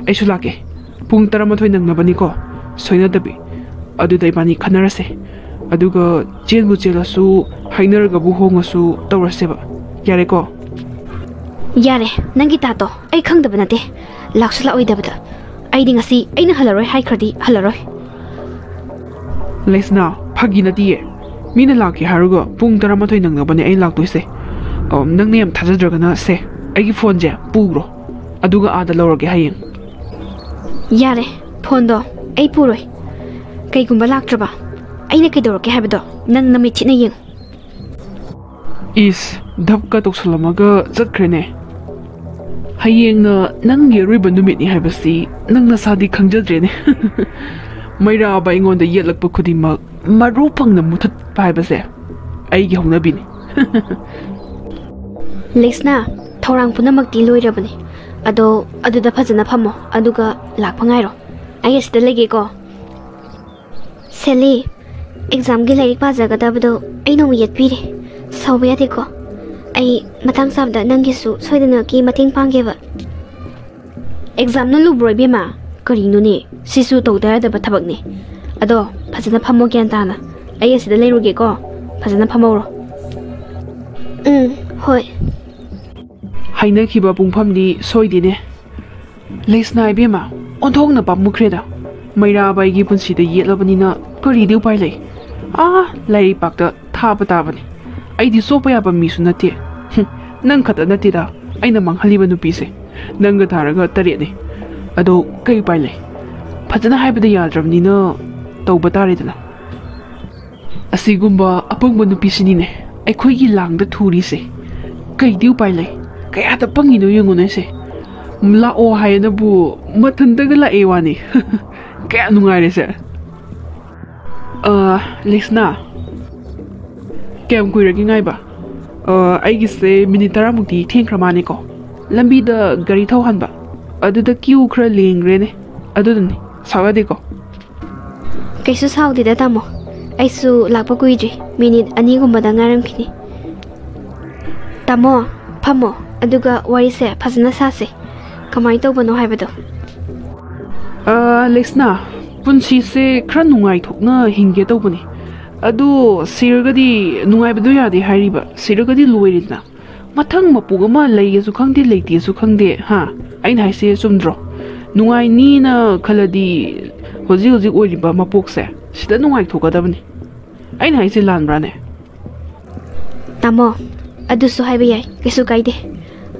ꯑꯩꯁꯨ ꯂꯥꯛꯀꯦ꯫ ꯄꯨꯡ ꯇꯔꯥꯃꯥꯊꯣꯏ ꯅꯪꯅꯕꯅꯤꯀꯣ, ꯁꯣꯏꯅꯗꯕꯤ꯫ ꯑꯗꯨꯗ ꯏꯕꯥꯅꯤ ꯈꯟꯅꯔꯁꯦ꯫ ꯑꯗꯨꯒ ꯆꯦꯟꯕꯨ ꯆꯦꯜꯂꯁꯨ, ꯍꯥꯏꯅꯔꯒꯕꯨ ꯍꯣꯡꯉꯁꯨ ꯇꯧꯔꯁꯦꯕ꯫ ꯌꯥꯔꯦꯀꯣ? ꯌꯥꯔꯦ, ꯅꯪꯒꯤ ꯇꯥꯇꯣ ꯑꯩ ꯈꯪꯗꯕ ꯅꯠꯇꯦ꯫ ꯂꯥꯛꯁꯨ ꯂꯥꯛꯑꯣꯏꯗꯕꯗ꯫ ꯑꯩꯗꯤ ꯉꯁꯤ ꯑꯩꯅ ꯍꯜꯂꯔꯣꯏ ꯍꯥꯏꯈ꯭ꯔꯗꯤ ꯍꯜꯂꯔꯣꯏ꯫ ꯂꯩꯁꯅꯥ, ꯐꯥꯒꯤ ꯅꯠꯇꯤꯌꯦ꯫ ꯃꯤꯅ ꯂꯥꯛꯀꯦ ꯍꯥꯏꯔꯒ ꯄꯨꯡ ꯇꯔꯥꯃꯥꯊꯣꯏ ꯅꯪꯅꯕꯅꯦ ꯑꯩ ꯂꯥꯛꯇꯣꯏꯁꯦ꯫ ꯑꯝ, ꯅꯪꯅ ꯌꯥꯝ ꯊꯥꯖꯗ꯭ꯔꯒꯅ ꯁꯦ, ꯑꯩꯒꯤ ꯐꯣꯟꯁꯦ ꯄꯨꯈ꯭ꯔꯣ, ꯑꯗꯨꯒ ꯑꯥꯗ ꯂꯧꯔꯒꯦ ꯍꯌꯦꯡ꯫ ꯌꯥꯔꯦ, ꯐꯣꯟꯗꯣ ꯑꯩ ꯄꯨꯔꯣꯏ꯫ ꯀꯩꯒꯨꯝꯕ ꯂꯥꯛꯇ꯭ꯔꯕ, ꯑꯩꯅ ꯀꯩꯗꯧꯔꯛꯀꯦ ꯍꯥꯏꯕꯗꯣ ꯅꯪ ꯅꯃꯤꯠ ꯊꯤꯠꯅ ꯌꯦꯡꯉꯨ꯫ ꯏꯁ, ꯙꯞꯀ ꯇꯧꯁꯜꯂꯝꯃꯒ ꯆꯠꯈ꯭ꯔꯦꯅꯦ꯫ ꯍꯌꯦꯡꯅ ꯅꯪꯒꯤ ꯑꯔꯣꯏꯕ ꯅꯨꯃꯤꯠꯅꯤ ꯍꯥꯏꯕꯁꯤ ꯅꯪ ꯅꯁꯥꯗꯤ ꯈꯪꯖꯗ꯭ꯔꯦꯅꯦ꯫ ꯃꯩꯔꯥꯕ ꯑꯩꯉꯣꯟꯗ ꯌꯦꯠꯂꯛꯄ ꯈꯨꯗꯤꯡꯃꯛ ꯃꯔꯨ ꯐꯪꯅ ꯃꯨꯊꯠꯄ ꯍꯥꯏꯕꯁꯦ ꯑꯩꯒꯤ ꯍꯧꯅꯕꯤꯅꯤ꯫ ꯂꯩꯁꯅꯥ, ꯊꯧꯔꯥꯡ ꯄꯨꯝꯅꯃꯛꯇꯤ ꯂꯣꯏꯔꯕꯅꯤ꯫ ꯑꯗꯣ ꯑꯗꯨꯗ ꯐꯖꯅ ꯐꯝꯃꯣ, ꯑꯗꯨꯒ ꯂꯥꯛꯄ ꯉꯥꯏꯔꯣ꯫ ꯑꯩ ꯑꯁꯤꯗ ꯂꯩꯒꯦꯀꯣ꯫ ꯁꯦꯂꯤ, ꯑꯦꯛꯖꯥꯝꯒꯤ ꯂꯥꯏꯔꯤꯛ ꯄꯥꯖꯒꯗꯕꯗꯣ ꯑꯩꯅ ꯑꯃꯨꯛ ꯌꯦꯠꯄꯤꯔꯦ꯫ ꯁꯥꯎꯕ ꯌꯥꯗꯦꯀꯣ꯫ ꯑꯩ ꯃꯇꯥꯡ ꯆꯥꯕꯗ ꯅꯪꯒꯤꯁꯨ ꯁꯣꯏꯗꯅꯃꯛꯀꯤ ꯃꯇꯦꯡ ꯄꯥꯡꯒꯦꯕ꯫ ꯑꯦꯛꯖꯥꯝꯅ ꯂꯨꯕ꯭ꯔꯣ ꯏꯕꯦꯝꯃ? ꯀꯔꯤꯅꯣꯅꯦ? ꯁꯤꯁꯨ ꯇꯧꯗ ꯌꯥꯗꯕ ꯊꯕꯛꯅꯦ꯫ ꯑꯗꯣ ꯐꯖꯅ ꯐꯝꯃꯣ ꯒ꯭ꯌꯥꯟ ꯇꯥꯅ꯫ ꯑꯩ ꯑꯁꯤꯗ ꯂꯩꯔꯨꯒꯦꯀꯣ꯫ ꯐꯖꯅ ꯐꯝꯍꯧꯔꯣ꯫ ꯎꯝ, ꯍꯣꯏ꯫ ꯍꯥꯏꯅꯈꯤꯕ ꯄꯨꯡꯐꯝꯗꯤ ꯁꯣꯏꯗꯦꯅꯦ꯫ ꯂꯩꯁꯅꯥ ꯏꯕꯦꯝꯃ, ꯑꯣꯟꯊꯣꯛꯅ ꯄꯥꯝꯃꯨꯈ꯭ꯔꯦꯗ꯫ ꯃꯩꯔꯥꯕ ꯑꯩꯒꯤ ꯄꯨꯟꯁꯤꯗ ꯌꯦꯠꯂꯕꯅꯤꯅ ꯀꯔꯤꯗꯤ ꯎꯄꯥꯏ ꯂꯩ? ꯑꯥ, ꯂꯥꯏꯔꯩꯄꯥꯛꯇ ꯊꯥꯕ ꯇꯥꯕꯅꯤ꯫ ꯑꯩꯗꯤ ꯆꯣꯞꯄ ꯌꯥꯕ ꯃꯤꯁꯨ ꯅꯠꯇꯦ꯫ ꯍꯨꯝ, ꯅꯪ ꯈꯛꯇ ꯅꯠꯇꯦꯗ ꯑꯩꯅ ꯃꯥꯡꯍꯜꯂꯤꯕ ꯅꯨꯄꯤꯁꯦ꯫ ꯅꯪꯒ ꯊꯥꯔꯒ ꯇꯔꯦꯠꯅꯤ꯫ ꯑꯗꯣ ꯀꯩ ꯎꯄꯥꯏ ꯂꯩ? ꯐꯖꯅ ꯍꯥꯏꯕꯗ ꯌꯥꯗ꯭ꯔꯕꯅꯤꯅ ꯇꯧꯕ ꯇꯥꯔꯦꯗꯅ꯫ ꯑꯁꯤꯒꯨꯝꯕ ꯑꯄꯪꯕ ꯅꯨꯄꯤꯁꯤꯅꯤꯅꯦ ꯑꯩꯈꯣꯏꯒꯤ ꯂꯥꯡꯗ ꯊꯨꯔꯤꯁꯦ꯫ ꯀꯩꯗꯤ ꯎꯄꯥꯏ ꯂꯩ? ꯀꯌꯥꯗ ꯄꯪꯉꯤꯅꯣ ꯌꯦꯡꯉꯨꯅꯦ ꯁꯦ꯫ ꯂꯥꯛꯑꯣ ꯍꯥꯏꯌꯦꯅꯕꯨ ꯃꯊꯟꯇꯒ ꯂꯥꯛꯑꯦ ꯋꯥꯅꯤ꯫ ꯀꯌꯥ ꯅꯨꯡꯉꯥꯏꯔꯦꯁꯦ꯫ ꯑ, ꯂꯤꯁꯅꯥ, ꯀꯌꯥꯝ ꯀꯨꯏꯔꯒꯦ ꯉꯥꯏꯕ? ꯑ, ꯑꯩꯒꯤꯁꯦ ꯃꯤꯅꯤꯠ ꯇꯔꯥꯃꯨꯛꯇꯤ ꯊꯦꯡꯈ꯭ꯔ ꯃꯥꯅꯦꯀꯣ꯫ ꯂꯝꯕꯤꯗ ꯒꯥꯔꯤ ꯊꯧꯍꯟꯕ, ꯑꯗꯨꯗ ꯀ꯭ꯌꯨ ꯈꯔ ꯂꯦꯡꯈ꯭ꯔꯦꯅꯦ꯫ ꯑꯗꯨꯗꯨꯅꯤ, ꯁꯥꯎ ꯌꯥꯗꯦꯀꯣ꯫ ꯀꯩꯁꯨ ꯁꯥꯎꯗꯦꯗ ꯇꯥꯃꯣ, ꯑꯩꯁꯨ ꯂꯥꯛꯄ ꯀꯨꯏꯗ꯭ꯔꯤ, ꯃꯤꯅꯤꯠ ꯑꯅꯤꯒꯨꯝꯕꯗ ꯉꯥꯏꯔꯝꯈꯤꯅꯤ꯫ ꯇꯥꯃꯣ, ꯐꯝꯃꯣ, ꯑꯗꯨꯒ ꯋꯥꯔꯤꯁꯦ ꯐꯖꯅ ꯁꯥꯁꯦ, ꯀꯃꯥꯏꯅ ꯇꯧꯕꯅꯣ ꯍꯥꯏꯕꯗꯣ꯫ ꯑ, ꯂꯤꯁꯅꯥ, ꯄꯨꯟꯁꯤꯁꯦ ꯈꯔ ꯅꯨꯡꯉꯥꯏꯊꯣꯛꯅ ꯍꯤꯡꯒꯦ ꯇꯧꯕꯅꯤ꯫ ꯑꯗꯨ ꯁꯤꯔꯒꯗꯤ ꯅꯨꯡꯉꯥꯏꯕꯗꯣ ꯌꯥꯗꯦ ꯍꯥꯏꯔꯤꯕ, ꯁꯤꯔꯒꯗꯤ ꯂꯣꯏꯔꯦꯗꯅ꯫ ꯃꯊꯪ ꯃꯄꯣꯛ ꯑꯃ ꯂꯩꯒꯦꯁꯨ ꯈꯪꯗꯦ, ꯂꯩꯇꯦꯁꯨ ꯈꯪꯗꯦ, ꯍꯥ? ꯑꯩꯅ ꯍꯥꯏꯁꯦ ꯆꯨꯝꯗ꯭ꯔꯣ? ꯅꯨꯡꯉꯥꯏꯅꯤꯅ ꯈꯜꯂꯗꯤ ꯍꯧꯖꯤꯛ ꯍꯧꯖꯤꯛ ꯑꯣꯏꯔꯤꯕ ꯃꯄꯣꯛꯁꯦ ꯁꯤꯗ ꯅꯨꯡꯉꯥꯏꯊꯣꯛꯀꯗꯕꯅꯤ꯫ ꯑꯩꯅ ꯍꯥꯏꯁꯦ ꯂꯥꯟꯕ꯭ꯔꯥꯅꯦ? ꯇꯥꯃꯣ, ꯑꯗꯨꯁꯨ ꯍꯥꯏꯕ ꯌꯥꯏ, ꯀꯩꯁꯨ ꯀꯥꯏꯗꯦ꯫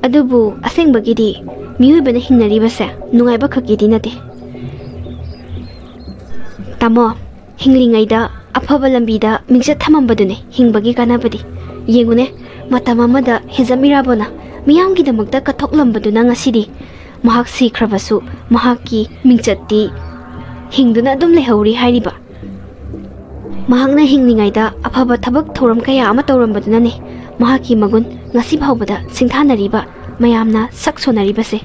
ꯑꯗꯨꯕꯨ ꯑꯁꯦꯡꯕꯒꯤꯗꯤ ꯃꯤꯑꯣꯏꯕꯅ ꯍꯤꯡꯅꯔꯤꯕꯁꯦ ꯅꯨꯡꯉꯥꯏꯕ ꯈꯛꯀꯤꯗꯤ ꯅꯠꯇꯦ꯫ ꯇꯥꯃꯣ, ꯍꯤꯡꯂꯤꯉꯩꯗ ꯑꯐꯕ ꯂꯝꯕꯤꯗ ꯃꯤꯡꯆꯠ ꯊꯝꯃꯝꯕꯗꯨꯅꯦ ꯍꯤꯡꯕꯒꯤ ꯀꯥꯟꯅꯕꯗꯤ꯫ ꯌꯦꯡꯉꯨꯅꯦ, ꯃꯇꯝ ꯑꯃꯗ ꯍꯤꯖꯝ ꯏꯔꯥꯕꯣꯠꯅ ꯃꯤꯌꯥꯝꯒꯤꯗꯃꯛꯇ ꯀꯠꯊꯣꯛꯂꯝꯕꯗꯨꯅ ꯉꯁꯤꯗꯤ ꯃꯍꯥꯛ ꯁꯤꯈ꯭ꯔꯕꯁꯨ ꯃꯍꯥꯛꯀꯤ ꯃꯤꯡꯆꯠꯇꯤ ꯍꯤꯡꯗꯨꯅ ꯑꯗꯨꯝ ꯂꯩꯍꯧꯔꯤ ꯍꯥꯏꯔꯤꯕ꯫ ꯃꯍꯥꯛꯅ ꯍꯤꯡꯂꯤꯉꯩꯗ ꯑꯐꯕ ꯊꯕꯛ ꯊꯧꯔꯝ ꯀꯌꯥ ꯑꯃ ꯇꯧꯔꯝꯕꯗꯨꯅꯅꯦ ꯃꯍꯥꯛꯀꯤ ꯃꯒꯨꯟ ꯉꯁꯤ ꯐꯥꯎꯕꯗ ꯁꯤꯡꯊꯥꯅꯔꯤꯕ, ꯃꯌꯥꯝꯅ ꯁꯛ ꯁꯣꯟꯅꯔꯤꯕꯁꯦ꯫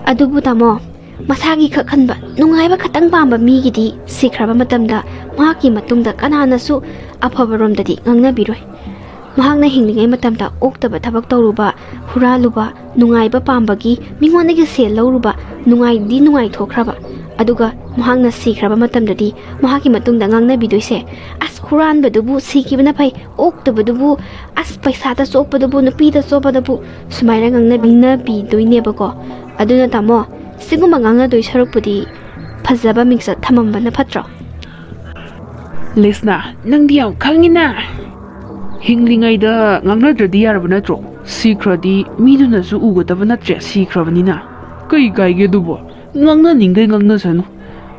ꯑꯗꯨꯕꯨ ꯇꯥꯃꯣ, ꯃꯁꯥꯒꯤ ꯈꯛ ꯈꯟꯕ, ꯅꯨꯡꯉꯥꯏꯕ ꯈꯛꯇꯪ ꯄꯥꯝꯕ ꯃꯤꯒꯤꯗꯤ ꯁꯤꯈ꯭ꯔꯕ ꯃꯇꯝꯗ ꯃꯍꯥꯛꯀꯤ ꯃꯇꯨꯡꯗ ꯀꯅꯥꯅꯁꯨ ꯑꯐꯕꯔꯣꯝꯗꯗꯤ ꯉꯥꯡꯅꯕꯤꯔꯣꯏ꯫ ꯃꯍꯥꯛꯅ ꯍꯤꯡꯂꯤꯉꯩ ꯃꯇꯝꯗ ꯑꯣꯛꯇꯕ ꯊꯕꯛ ꯇꯧꯔꯨꯕ, ꯍꯨꯔꯥꯜꯂꯨꯕ, ꯅꯨꯡꯉꯥꯏꯕ ꯄꯥꯝꯕꯒꯤ ꯃꯤꯉꯣꯟꯗꯒꯤ ꯁꯦꯜ ꯂꯧꯔꯨꯕ, ꯅꯨꯡꯉꯥꯏꯗꯤ ꯅꯨꯡꯉꯥꯏꯊꯣꯛꯈ꯭ꯔꯕ, ꯑꯗꯨꯒ ꯃꯍꯥꯛꯅ ꯁꯤꯈ꯭ꯔꯕ ꯃꯇꯝꯗꯗꯤ ꯃꯍꯥꯛꯀꯤ ꯃꯇꯨꯡꯗ ꯉꯥꯡꯅꯕꯤꯗꯣꯏꯁꯦ, "ꯑꯁ, ꯍꯨꯔꯥꯟꯕꯗꯨꯕꯨ ꯁꯤꯈꯤꯕꯅ ꯐꯩ, ꯑꯣꯛꯇꯕꯗꯨꯕꯨ, ꯑꯁ, ꯄꯩꯁꯥꯗ ꯆꯣꯞꯄꯗꯨꯕꯨ, ꯅꯨꯄꯤꯗ ꯆꯣꯞꯄꯗꯕꯨ", ꯁꯨꯃꯥꯏꯅ ꯉꯥꯡꯅꯕꯤꯅꯕꯤꯗꯣꯏꯅꯦꯕꯀꯣ꯫ ꯑꯗꯨꯅ ꯇꯥꯃꯣ, ꯁꯤꯒꯨꯝꯕ ꯉꯥꯡꯅꯗꯣꯏ ꯁꯔꯨꯛꯄꯨꯗꯤ ꯐꯖꯕ ꯃꯤꯡꯆꯠ ꯊꯝꯃꯝꯕꯅ ꯐꯠꯇ꯭ꯔꯣ? ꯂꯤꯁꯅꯥ, ꯅꯪꯗꯤ ꯌꯥꯝ ꯈꯪꯉꯤꯅ꯫ ꯍꯤꯡꯂꯤꯉꯩꯗ ꯉꯥꯡꯅꯗ꯭ꯔꯗꯤ ꯌꯥꯔꯕ ꯅꯠꯇ꯭ꯔꯣ? ꯁꯤꯈ꯭ꯔꯗꯤ ꯃꯤꯗꯨꯅꯁꯨ ꯎꯒꯗꯕ ꯅꯠꯇ꯭ꯔꯦ, ꯁꯤꯈ꯭ꯔꯕꯅꯤꯅ꯫ ꯀꯩ ꯀꯥꯏꯒꯦ ꯑꯗꯨꯕꯣ? ꯉꯥꯡꯅꯅꯤꯡꯈꯩ ꯉꯥꯡꯅꯁꯅꯨ꯫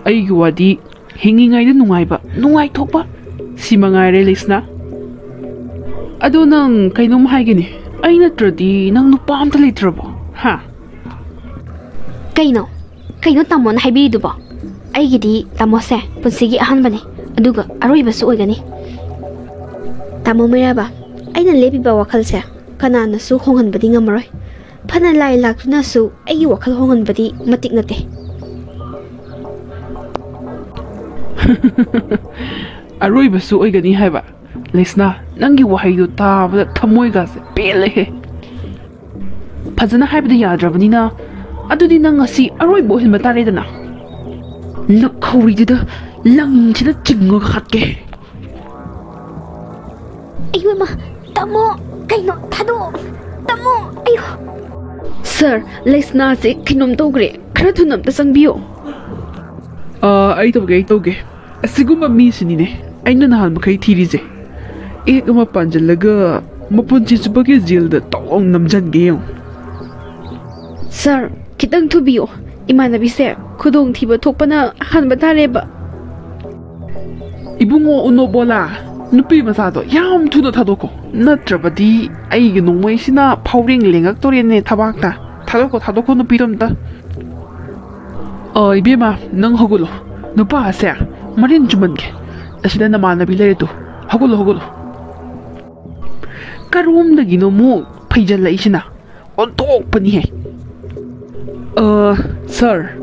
ꯑꯩꯒꯤ ꯋꯥꯗꯤ ꯍꯤꯡꯉꯤꯉꯩꯗ ꯅꯨꯡꯉꯥꯏꯕ, ꯅꯨꯡꯉꯥꯏꯊꯣꯛꯄ, ꯁꯤ ꯃꯉꯥꯏꯔꯦ ꯂꯤꯁꯅꯥ꯫ ꯑꯗꯣ ꯅꯪ ꯀꯩꯅꯣꯝ ꯍꯥꯏꯒꯦꯅꯦ, ꯑꯩ ꯅꯠꯇ꯭ꯔꯗꯤ ꯅꯪ ꯅꯨꯄꯥ ꯑꯝꯇ ꯂꯩꯇ꯭ꯔꯕꯣ? ꯍꯥ? ꯀꯩꯅꯣ? ꯀꯩꯅꯣ ꯇꯥꯃꯣꯅ ꯍꯥꯏꯕꯤꯔꯤꯗꯨꯕꯣ? ꯑꯩꯒꯤꯗꯤ ꯇꯥꯃꯣꯁꯦ ꯄꯨꯟꯁꯤꯒꯤ ꯑꯍꯥꯟꯕꯅꯤ, ꯑꯗꯨꯒ ꯑꯔꯣꯏꯕꯁꯨ ꯑꯣꯏꯒꯅꯤ꯫ ꯇꯥꯃꯣ ꯃꯩꯔꯥꯕ, ꯑꯩꯅ ꯂꯦꯞꯄꯤꯕ ꯋꯥꯈꯜꯁꯦ ꯀꯅꯥꯅꯁꯨ ꯍꯣꯡꯍꯟꯕꯗꯤ ꯉꯝꯃꯔꯣꯏ꯫ ꯐꯅ ꯂꯥꯏ ꯂꯥꯛꯇꯨꯅꯁꯨ ꯑꯩꯒꯤ ꯋꯥꯈꯜ ꯍꯣꯡꯍꯟꯕꯗꯤ ꯃꯇꯤꯛ ꯅꯠꯇꯦ꯫ ꯑꯔꯣꯏꯕꯁꯨ ꯑꯣꯏꯒꯅꯤ ꯍꯥꯏꯕ? ꯂꯤꯁꯅꯥ, ꯅꯪꯒꯤ ꯋꯥꯍꯩꯗꯣ ꯇꯥꯕꯗ ꯊꯃꯣꯏꯒꯥꯁꯦ ꯄꯦꯜꯂꯦꯍꯦ꯫ ꯐꯖꯅ ꯍꯥꯏꯕꯗꯤ ꯌꯥꯗ꯭ꯔꯕꯅꯤꯅ, ꯑꯗꯨꯗꯤ ꯅꯪ ꯉꯁꯤ ꯑꯔꯣꯏꯕ ꯑꯣꯏꯍꯟꯕ ꯇꯥꯔꯦꯗꯅ꯫ ꯅꯈꯧꯔꯤꯗꯨꯗ ꯂꯪꯁꯤꯅ ꯆꯤꯡꯉꯒ ꯍꯥꯠꯀꯦ꯫ ꯑꯩꯌꯣ ꯏꯃꯥ, ꯇꯥꯃꯣ, ꯀꯩꯅꯣ? ꯊꯥꯗꯣꯛꯑꯣ, ꯇꯥꯃꯣ, ꯑꯩꯌꯣ꯫ ꯁꯥꯔ, ꯂꯩꯁꯅꯥꯁꯦ ꯀꯩꯅꯣꯝ ꯇꯧꯈ꯭ꯔꯦ꯫ ꯈꯔ ꯊꯨꯅ ꯑꯝꯇ ꯆꯪꯕꯤꯌꯣ꯫ ꯑꯥ, ꯑꯩ ꯇꯧꯒꯦ, ꯑꯩ ꯇꯧꯒꯦ꯫ ꯑꯁꯤꯒꯨꯝꯕ ꯃꯤꯁꯤꯅꯤꯅꯦ ꯑꯩꯅ ꯅꯍꯥꯟ ꯃꯈꯩ ꯊꯤꯔꯤꯁꯦ꯫ ꯑꯦꯛ ꯑꯃ ꯄꯥꯟꯁꯤꯜꯂꯒ ꯃꯄꯨꯟꯁꯤ ꯆꯨꯞꯄꯒꯤ ꯖꯦꯜꯗ ꯇꯣꯡ ꯅꯝꯁꯤꯟꯒꯦ ꯌꯦꯡꯉꯨ꯫ ꯁꯥꯔ, ꯈꯤꯇꯪ ꯊꯨꯕꯤꯌꯣ꯫ ꯏꯃꯥꯟꯅꯕꯤꯁꯦ ꯈꯨꯗꯣꯡꯊꯤꯕ ꯊꯣꯛꯄꯅ ꯑꯍꯥꯟꯕ ꯇꯥꯔꯦꯕ꯫ ꯏꯕꯨꯡꯉꯣ ꯎꯅꯣꯕꯣꯂꯥ, ꯅꯨꯄꯤ ꯃꯆꯥꯗꯣ ꯌꯥꯝ ꯊꯨꯅ ꯊꯥꯗꯣꯛꯈꯣ, ꯅꯠꯇ꯭ꯔꯕꯗꯤ ꯑꯩꯒꯤ ꯅꯣꯡꯃꯩꯁꯤꯅ ꯐꯥꯎꯔꯦꯡ ꯂꯦꯡꯉꯛꯇꯣꯔꯦꯅꯦ ꯊꯕꯥꯛꯇ꯫ ꯊꯥꯗꯣꯛꯈꯣ, ꯊꯥꯗꯣꯛꯈꯣ ꯅꯨꯄꯤꯗꯣ ꯑꯝꯇ꯫ ꯑ, ꯏꯕꯦꯝꯃ, ꯅꯪ ꯍꯧꯒꯠꯂꯣ꯫ ꯅꯨꯄꯥꯁꯦ ꯃꯔꯤꯟ ꯆꯨꯝꯃꯟꯒꯦ꯫ ꯑꯁꯤꯗ ꯅꯃꯥꯟꯅꯕꯤ ꯂꯩꯔꯦ ꯇꯨ꯫ ꯍꯧꯒꯠꯂꯣ, ꯍꯧꯒꯠꯂꯣ꯫ ꯀꯔꯣꯝꯗꯒꯤꯅꯣ ꯑꯃꯨꯛ ꯐꯩꯖꯜꯂꯛꯏꯁꯤꯅ? ꯑꯣꯟꯊꯣꯛꯄꯅꯤꯍꯦ꯫ ꯑ, ꯁꯥꯔ,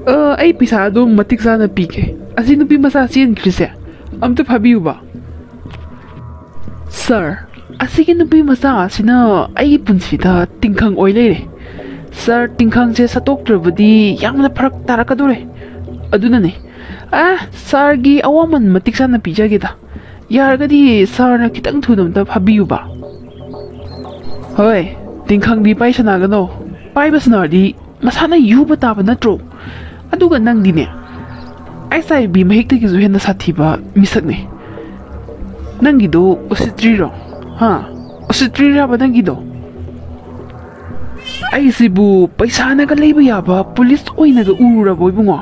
ꯑ, ꯑꯩ ꯄꯩꯁꯥ ꯑꯗꯨꯝ ꯃꯇꯤꯛ ꯆꯥꯅ ꯄꯤꯒꯦ꯫ ꯑꯁꯤ ꯅꯨꯄꯤ ꯃꯆꯥ ꯆꯦꯟꯈ꯭ꯔꯤꯁꯦ ꯑꯝꯇ ꯐꯥꯕꯤꯌꯨꯕ꯫ ꯁꯥꯔ, ꯑꯁꯤꯒꯤ ꯅꯨꯄꯤ ꯃꯆꯥ ꯑꯁꯤꯅ ꯑꯩꯒꯤ ꯄꯨꯟꯁꯤꯗ ꯇꯤꯡꯈꯪ ꯑꯣꯏ ꯂꯩꯔꯦ꯫ ꯁꯥꯔ, ꯇꯤꯡꯈꯪꯁꯦ ꯁꯠꯇꯣꯛꯇ꯭ꯔꯕꯗꯤ ꯌꯥꯝꯅ ꯐꯔꯛ ꯇꯥꯔꯛꯀꯗꯧꯔꯦ꯫ ꯑꯗꯨꯅꯅꯦ, ꯑ, ꯁꯥꯔꯒꯤ ꯑꯋꯥꯃꯟ ꯃꯇꯤꯛ ꯆꯥꯅ ꯄꯤꯖꯒꯦꯗ꯫ ꯌꯥꯔꯒꯗꯤ ꯁꯥꯔꯅ ꯈꯤꯇꯪ ꯊꯨꯅ ꯑꯝꯇ ꯐꯥꯕꯤꯌꯨꯕ꯫ ꯍꯣꯏ, ꯇꯤꯡꯈꯪꯗꯤ ꯄꯥꯏꯁꯅꯥꯒꯅꯣ꯫ ꯄꯥꯏꯕ ꯁꯅꯥꯔꯗꯤ ꯃꯁꯥꯅ ꯌꯨꯕ ꯇꯥꯕ ꯅꯠꯇ꯭ꯔꯣ? ꯑꯗꯨꯒ ꯅꯪꯗꯤꯅꯦ, ꯑꯩꯆ ꯑꯥꯏ ꯚꯤ ꯃꯍꯤꯛꯇꯒꯤꯁꯨ ꯍꯦꯟꯅ ꯁꯥꯊꯤꯕ ꯃꯤꯁꯛꯅꯦ꯫ ꯅꯪꯒꯤꯗꯣ ꯎꯁꯤꯠꯇ꯭ꯔꯤꯔꯣ? ꯍꯥ? ꯎꯁꯤꯠꯇ꯭ꯔꯤꯔꯕ ꯅꯪꯒꯤꯗꯣ? ꯑꯩꯁꯤꯕꯨ ꯄꯩꯁꯥꯅꯒ ꯂꯩꯕ ꯌꯥꯕ ꯄꯨꯂꯤꯁ ꯑꯣꯏꯅꯒ ꯎꯔꯨꯔꯕꯣ ꯏꯕꯨꯡꯉꯣ?